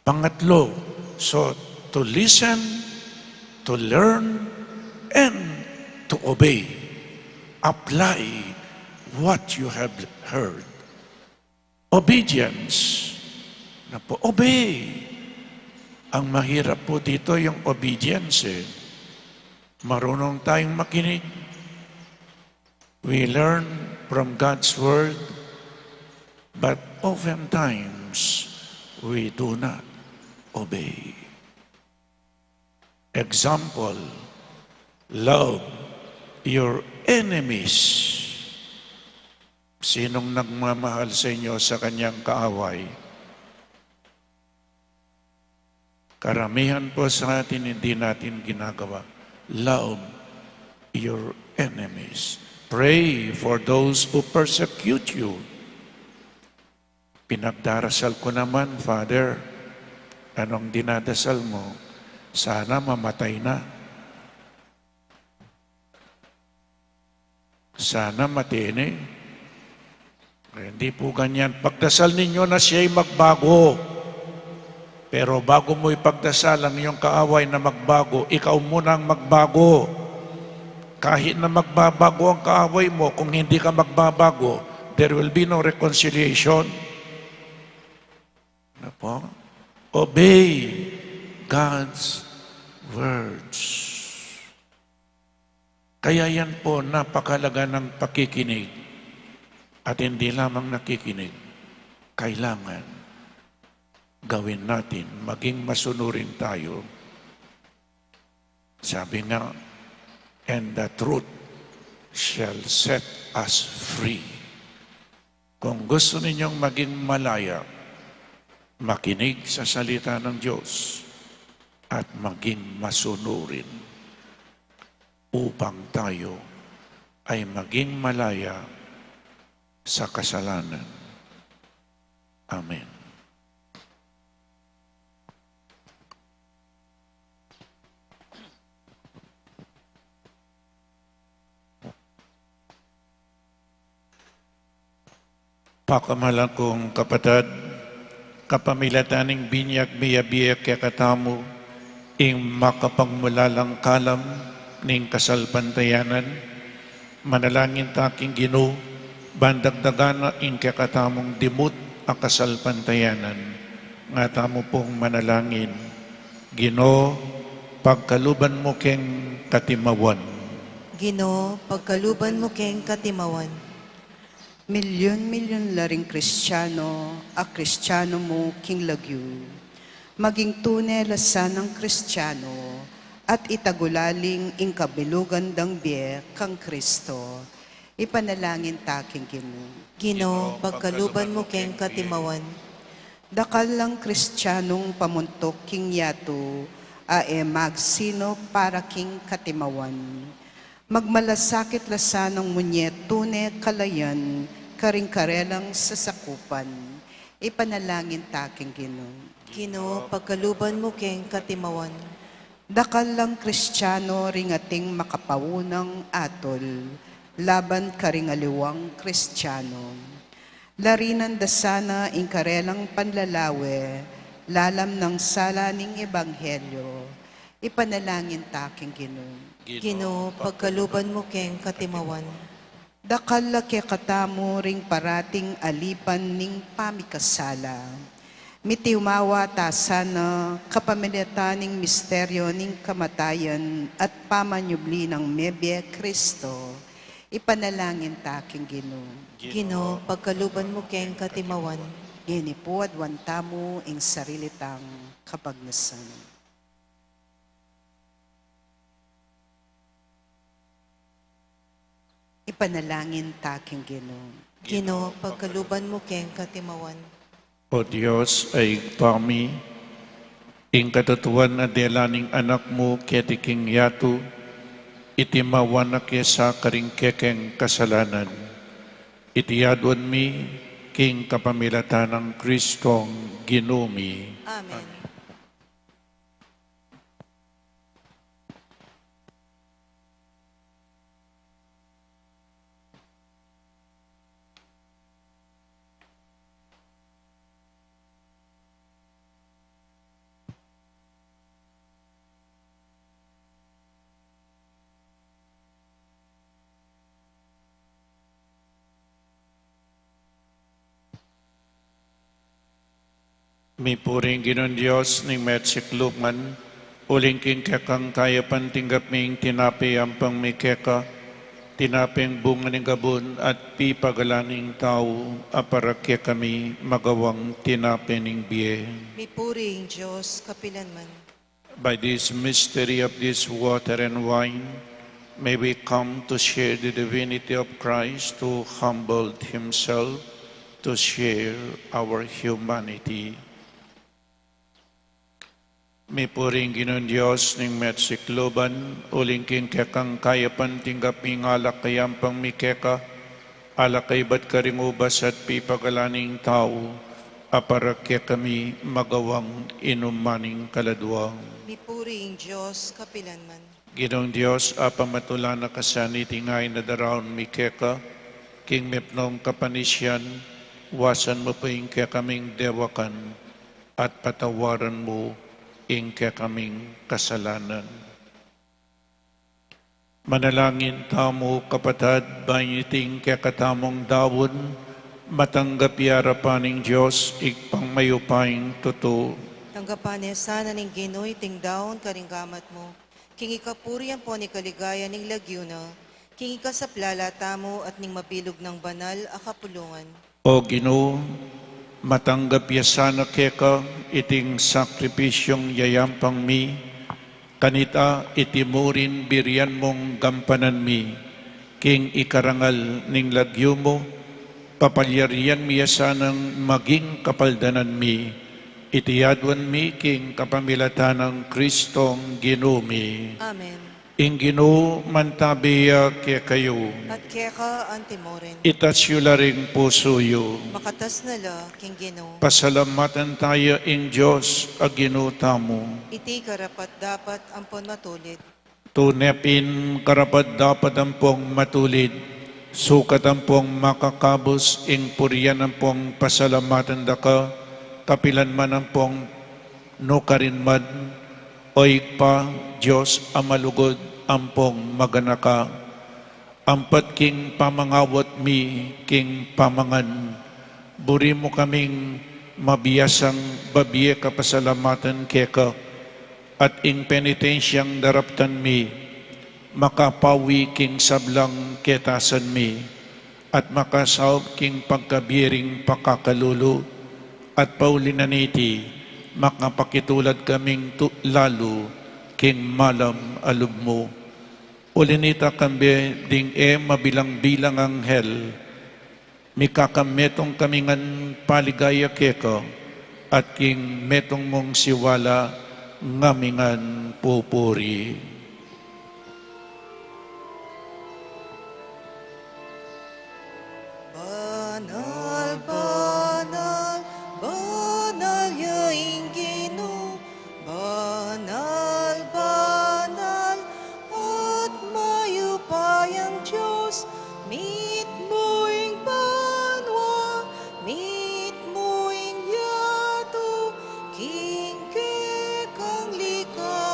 Pangatlo, so to listen, to learn, and to obey. Apply what you have heard. Obedience. Na po, obey. Ang mahirap po dito yung obedience eh. Marunong tayong makinig. We learn from God's word, but oftentimes we do not obey. Example, love your enemies. Sinong nagmamahal sa inyo sa kanyang kaaway? Karamihan po sa atin hindi natin ginagawa. Love your enemies. Pray for those who persecute you. Pinagdarasal ko naman, Father. Anong dinadasal mo? Sana mamatay na. Sana matene. Eh, hindi po ganyan. Pagdasal ninyo na siya'y magbago. Pero bago mo ipagdasal ang iyong kaaway na magbago, ikaw muna ang magbago. Kahit na magbabago ang kaaway mo, kung hindi ka magbabago, there will be no reconciliation. Ano po? Obey God's words. Kaya yan po, napakalaga ng pakikinig. At hindi lamang nakikinig, kailangan gawin natin, maging masunurin tayo. Sabi nga, "And the truth shall set us free." Kung gusto ninyong maging malaya, makinig sa salita ng Diyos at maging masunurin upang tayo ay maging malaya sa kasalanan. Amen. Pakamalan kung kapatad, kapamilatan ning binyag miyabie kekatamu, ing makapagmulalang kalam ning kasalpantayanan, manalangin ta king Ginu, ban dagdagan na ing kekatamung dimut a kasalpantayanan. Nga tamu pung manalangin. Ginu, pagkaluban mu keng katimawan. Ginu, pagkaluban mu keng katimawan. Milyun-milyun la ring Kristiano a Kristiano mu king lagyu. Maging tune la sanang Kristiano at itagulaling ing kabilugan dang bie kang Kristo. Ipanalangin ta king Ginu. Ginu, pagkaluban mu keng katimawan. Dakal lang Kristianong pamuntuk king yatu a e magsino para king katimawan. Magmalasakit la sanang munye tune kalayan karing karelang sasakupan. Ipanalangin ta king Ginu. Ginu, pagkaluban mu keng katimawan. Dakal lang Kristiano ring ating makapaunang atul laban karing aliwang Kristiano. Larinan da sana ing karelang panlalawe lalam nang sala ning ebanghelyo. Ipanalangin ta king Ginu. Ginu, pagkaluban mu keng katimawan. Dakal la kekatamu ring parating alipan ning pamikasala. Mitimawa ta sana kapamilatan ning misteryo ning kamatayan at pamanyubli nang mebie Kristo. Ipanalangin ta king Ginu. Ginu, pagkaluban mu keng katimawan. Ngeni pu aduan tamu ing sarili tang kapagnasan. Ipanalangin ta king Ginu. Ginu, pagkaluban mu keng katimawan. O Dios a Ibpa mi, ing katutuan a dela ning Anak mu keti king yatu, iti mawanak ya sa karing kekeng kasalanan. Iti aduan mi king kapamilatan nang Kristong Ginu mi. Amen. Mipuri ing Ginung Dios ning mesikluban, uling king kekang kayapan tinggap mi ing tinape ampang mi keka, tinapeng bunga ning gabun at pipagalan ning tau, a para kekami magawang tinape ning bie. Mipuri ing Dios kapilanman. By this mystery of this water and wine, may we come to share the divinity of Christ who humbled himself to share our humanity. Mipuri ing Ginung Dios ning mesikluban, uling king kekang kayapan tinggap mi ing alak a ampang mi keka, alak a ibat karing ubas at pipagalan ning tau, a para kekami magawang inuman ning kaladua. Mipuri ing Dios kapilanman. Ginung Dios, a pamatula na ka sa niting ain a daraun mi keka, king mipnung kapanisian, wasan mu pu ing kekaming dewakan, at patawaran mu ing kekaming kasalanan. Manalangin tamu, kapatad, ban iting kekatamung daun, matanggap ya arapan ning Dios, Ibpang mayupayang tutu. Tanggapan na sana ning Ginu iting daun karing gamat mu, king ikapuri ampon ikaligaya ning lagyu na, king ikasaplala tamu at ning mabilug nang banal a kapulungan. O Ginu, matanggap ya sana keka iting sakripisyung yayampang mi, kanita iti murin burian mung gampanan mi, king ikarangal ning lagyu mu, papalyarian mi ya sanang maging kapaldanan mi, iti aduan mi king kapamilatan nang Kristong Ginu mi. Amen. Ing Ginu mantabi ya kekayu. At keka anti mu rin. Itas yu la ring pusu yu. Makatas na la king Ginu. Pasalamatan taya ing Dios a Ginu tamu. Iti karapat-dapat ampon matulid. Tune pin karapat-dapat ampong matulid, sukat ampong makakabus ing purian ampong pasalamatan daka, kapilan man ampong nukarin man, O Ibpa, Dios a malugud ampong maganaka. Ampat king pamangawat mi king pamangan, buri mu kaming mabiasang babie kapasalamatan keka, at ing penitensyang daraptan mi, makapawi king sablang ketasan mi, at makasaup king pagkabie ring pakakalulu, at pauli na niti, makapakitulad kaming tu-, lalu king malam a lub mu. Uli nita kambe ding e mabilang-bilang anghel, mikakametung kami ngan paligaya keka, at king metung mung siwala ngami ngan pupuri. Banal, banal, banal ya ing Ginu, banal, banal, at mayupayang Dios, mitmu ing banua, mitmu ing yatu, king kekang ligaya.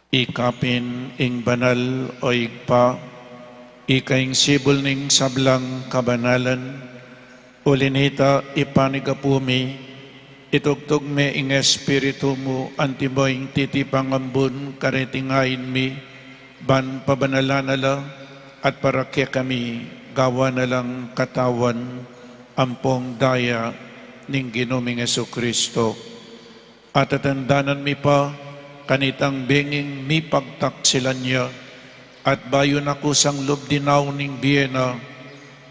Ikapin ing banal, o Ibpa, ika ing sibul ning sablang kabanalan. Uli nita, ipanyawad mi, itugtug me ing Espiritu mu, antimo ing titipang ambun kareting ain mi, ban pabanalan na la, at para kekami, gawan na lang katawan ampong daya ning Ginu ming Jesucristo. At tatandanan mi pa, kanitang benging mipagtaksilan ya, at bayu na kusang lub dinaun ing bie na,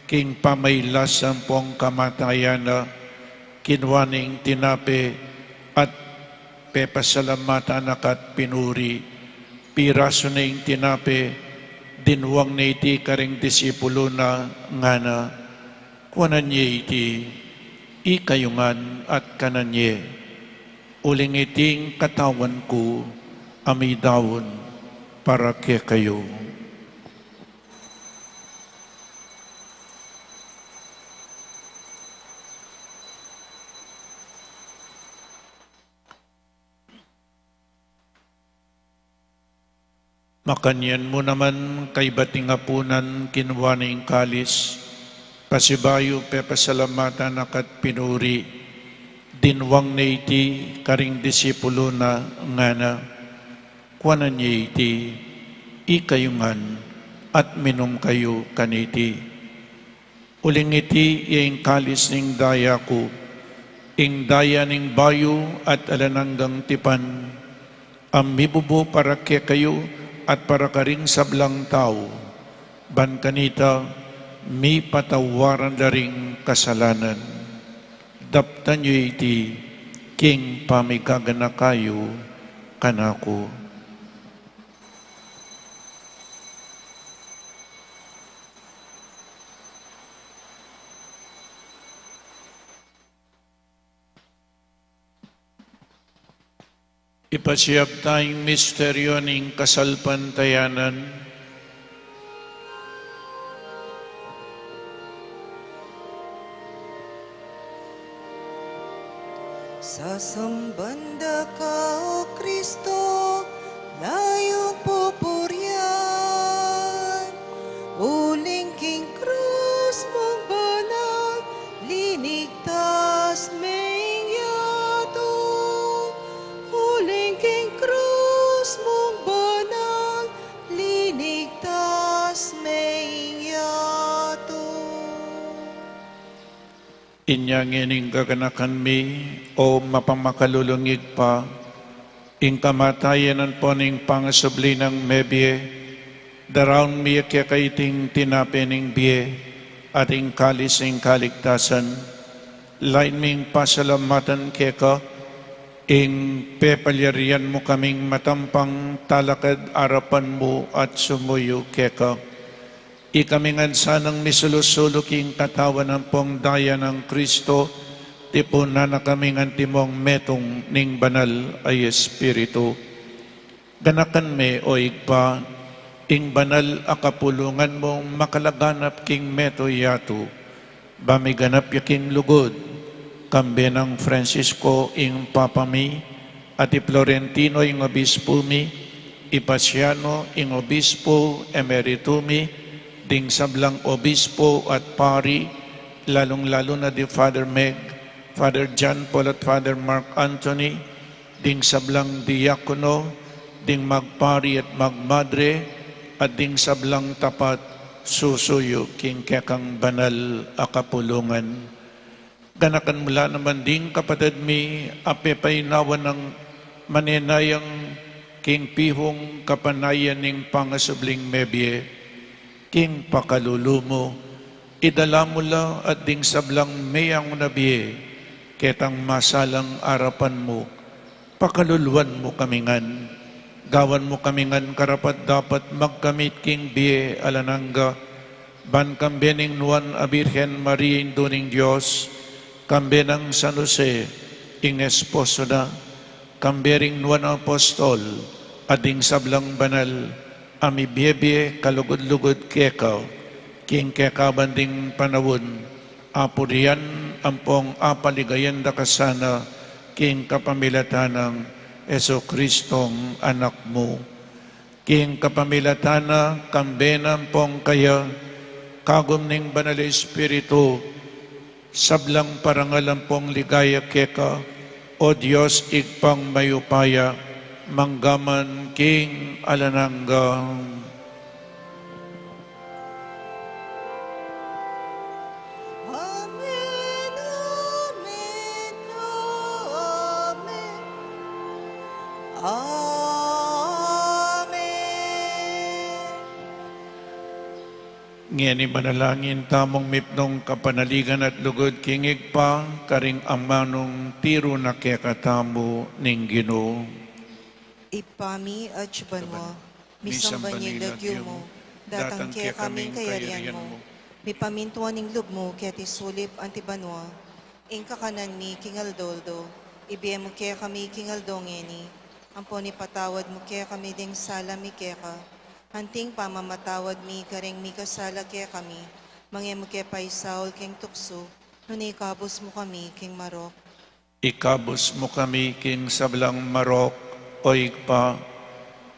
king pamailas ampong kamatayan na, kinua ne ing tinape, at pepasalamatan na ka at pinuri, pirasu ne ing tinape, dinwang ne iti karing disipulu na, ngana, kuanan ye iti, ikayu ngan at kanan ye. Uling iti ing katawan ku, a midaun para kekayu. Makanyan mu naman, kaybat ning apunan, kinua ne ing kalis, pasibayu pepasalamatan na ka at pinuri, dinwang ne iti karing disipulu na, ngana, kuanan ye iti, ikayu ngan, at minum kayu kaniti. Uling iti ya ing kalis ning daya ku, ing daya ning bayu at alang anggang tipan, a mibubu para kekayu at para karing sablang tau, ban kanita mipatawaran la ring kasalanan. Daptan yu iti king pamigaganaka yu kanaku. Ipasiag taya ing misteryu ning kasalpantayanan. Sasamban da ka, O Kristo, layun pupurian, uling king krus mung banal, linigtas me ing yatu. Uling king krus mung banal, linigtas me ing yatu. Inya ngening gaganakan mi, o mapamakalulung Ibpa, ing kamatayan ampon ing pangasubli nang mebie, daraun mi keka iting tinape ning bie, at ing kalis ning kaligtasan, lain ming pasalamatan keka, ing pepalyarian mu kaming matampang talakad arapan mu at sumuyu keka. Ikami ngan sanang misulu-sulu king katawan ampong daya nang Kristo, tipunan na kaming antimong metung ning Banal a Espiritu. Ganakan me, o Ibpa, ing banal a kapulungan mung makalaganap king meto yatu, ba miganap ya king lugud, kambe nang Francisco ing Papa mi, at i Florentino ing Obispo mi, i Paciano ing Obispo Emerito mi, ding sablang obispo at pari, lalung-lalu na di Father Meg, Father John Paul at Father Mark Anthony, ding sablang diakono, ding magpari at magmadre, at ding sablang tapat susuyu king kekang banal a kapulungan. Ganakan mu la naman ding kapatad mi a pepainawa nang manenayang king pihung kapanayan ning pangasubling mebie, king pakalulu mu, idala mu la at ding sablang meyangu na bie, ketang masalang arapan mu, pakaluluan mu kami ngan, gawan mu kami ngan karapat-dapat magkamit king bie alang angga, ban kambe ning Nuan a Birhen Maria Indu ning Dios, kambe nang San Jose, ing esposo na, kambe ring nuan a apostol, at ding sablang banal, a mibie-bie kalugud-lugud keka, king kekaban ding panaun, apurian ampong apaligayan da ka sana, king kapamilatan nang Jesucristong Anak mu. King kapamilatan na, kambe na ampong kaya, kagum ning Banal Espiritu, sablang parangal ampong ligaya keka, O Dios Ibpang mayupaya, mangga man king alang angga. Amen, amen, amen. Amen. Ngeni manalangin tamung mipnung kapanaligan at lugud king Ibpa, karing amanung tiru na kekatamu ning Ginu. Ibpa mi, atsu ka banua, misamban ya ing lagyu mu, datang kekami ing kayarian mu, mipamintuan ing lub mu keti sulip anti banua. Ing kakanan mi king aldo-aldo, ibie mu kekami king aldo ngeni, ampon ipatawad mu kekami ding sala mi keka, anting pamamatawad mi karing mikasala kekami, manga e mu ke paisaul king tuksu, nune ikabus mu kami king marok. Ikabus mu kami king sablang marok, O Ibpa,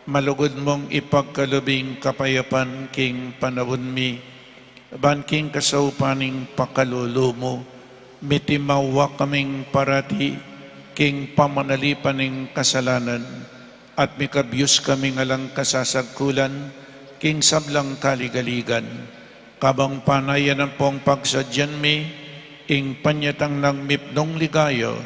malugud mung ipagkalub ing kapayapan king panaun mi, ban king kasaupan ning pakalulu mu, mitimawa kaming parati king pamanalipan ning kasalanan, at mikabyus kaming alang kasasagkulan king sablang kaligaligan, kabang panayan ampong pagsadyan mi ing panyatang nang mipnung ligaya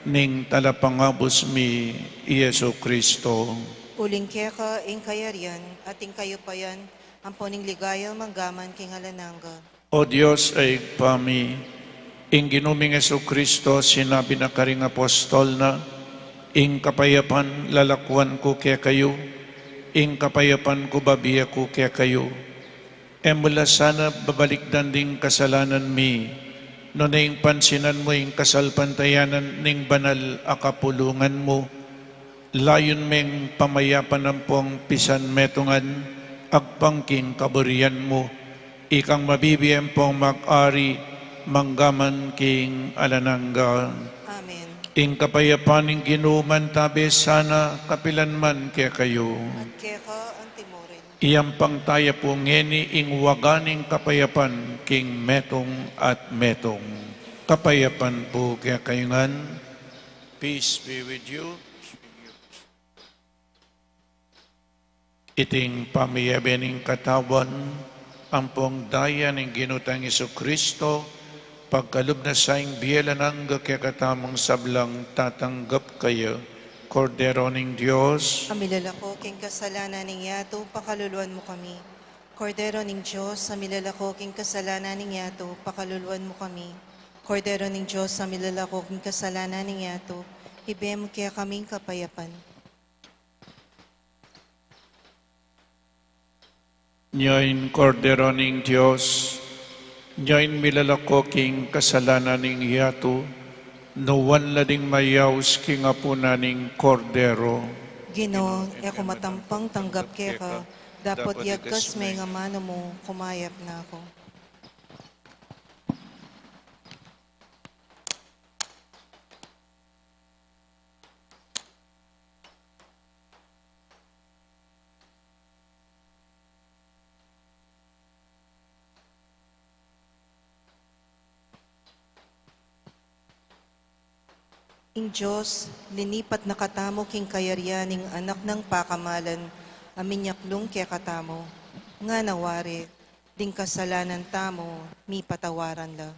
ning Talapangabus mi, i Jesu Kristo. Uling keka ing kayarian, at ing kayupayan, ampon ing ligaya manggaman king alang angga. O Dios a Ibpa mi, ing Ginu ming Jesu Kristo sinabi na karing apostol na, "Ing kapayapan lalakuan ku kekayu, ing kapayapan ku babie ku kekayu." E mu la sana babalikdan ding kasalanan mi, nune ing pansinan mu ing kasalpantayanan ning banal a kapulungan mu. Layun meng pamayapan ampong pisan metungan, agpang king kaburian mu, ikang mabibie ampong mag-ari manggaman king alang angga. Amen. Ing kapayapan ning Ginu mantabe sana kapilan man kekayu. At keka antimurin. Iyampang taya pu ngeni ing waga ning kapayapan king metung at metung. Kapayapan pu kekayu ngan. Peace be with you. Iting pamiyebe ning katawan ampong daya ning Ginu tang Jesucristo, pagkalub na sa ing bie alang angga kekatamung sablang tatanggap kaya. Kordero ning Dios, a milalako king kasalanan ning yatu, pakaluluan mu kami. Kordero ning Dios, a milalako king kasalanan ning yatu, pakaluluan mu kami. Kordero ning Dios, a milalako king kasalanan ning yatu, ibie mu kekami ing kapayapan. Nya ing Kordero ning Dios, nya ing milalako king kasalanan ning yatu, nuan la ding mayaus king apunan ning Kordero. Ginu, e ku matampang tanggap keka, dapot yagkas me ing amanu mu, kumayap na ku. Ing Dios, linipat na katamu king kayarian ning Anak nang pakamalan, a minyaklung kekatamu, ngana wari, ding kasalanan tamu, mipatawaran la.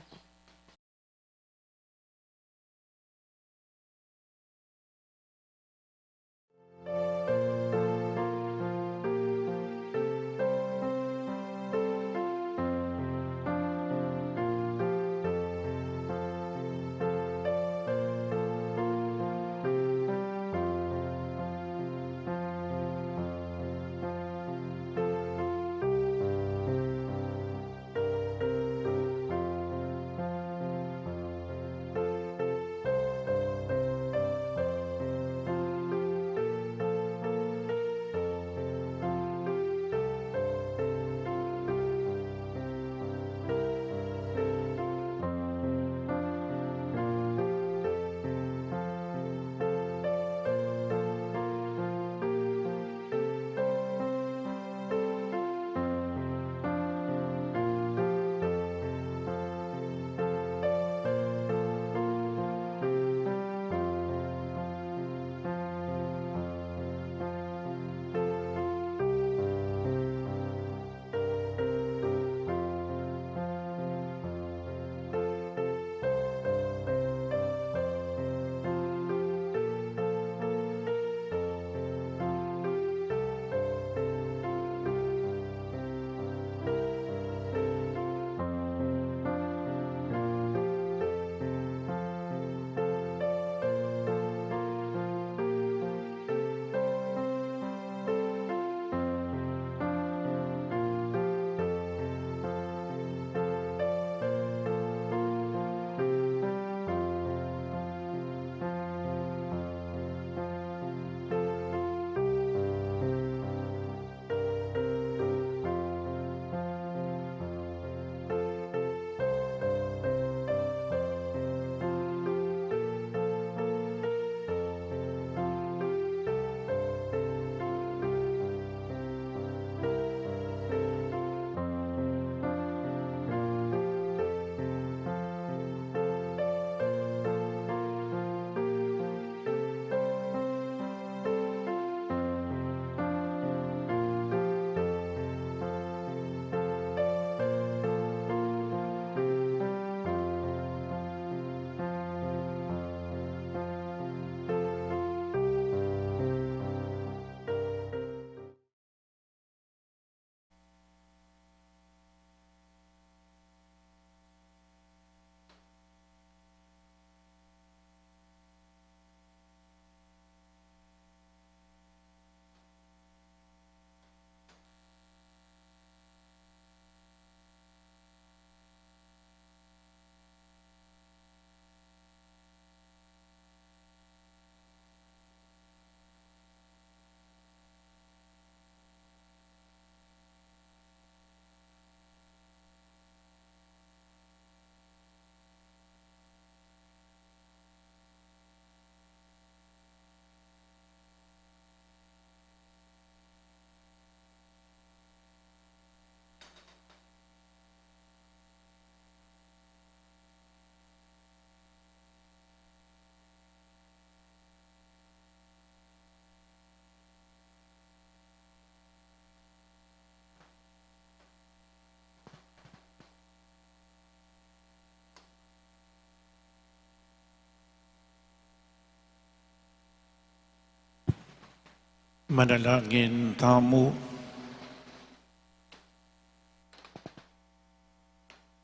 Manalangin tamu.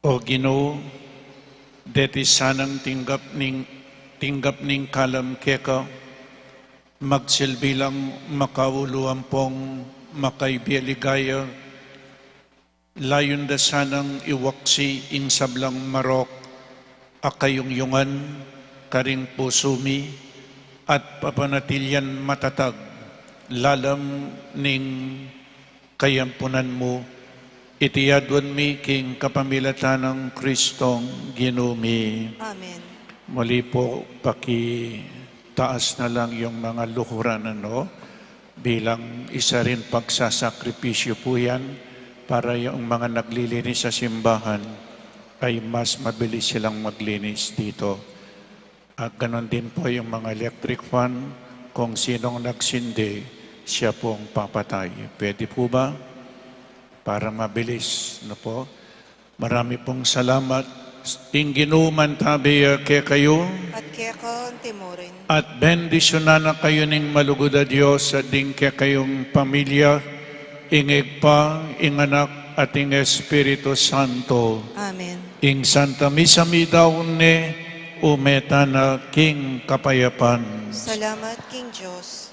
O Ginu, deti sanang tinggap ning, tinggap ning kalam keka, magsilbi lang makaulu ampong makaibialigaya, layun da sanang iwaksi ing sablang marok a kayungyungan karing pusu mi at papanatilian matatag lalam ning kayampunan mu. Iti aduan mi king kapamilatan nang Kristong Ginu mi. Amen. Muli po, pakitaas na lang yung mga luhuran, ano, bilang isa rin pagsasakripisyo po yan para yung mga naglilinis sa simbahan ay mas mabilis silang maglinis dito. At ganun din po yung mga electric fan, kung sinong nagsindi, siya pong papatay. Pwede po ba? Para mabilis, no po? Marami pong salamat. Ing Ginu mantabi kekayu. At keka antimurin. At bendisyunan na kayu ning malugud a Dios at ding kekayung pamilya, ing Ibpa, ing Anak, at ing Espiritu Santo. Amen. Ing Santa Misa mi daun ne, ume tana king kapayapan. Salamat king Dios.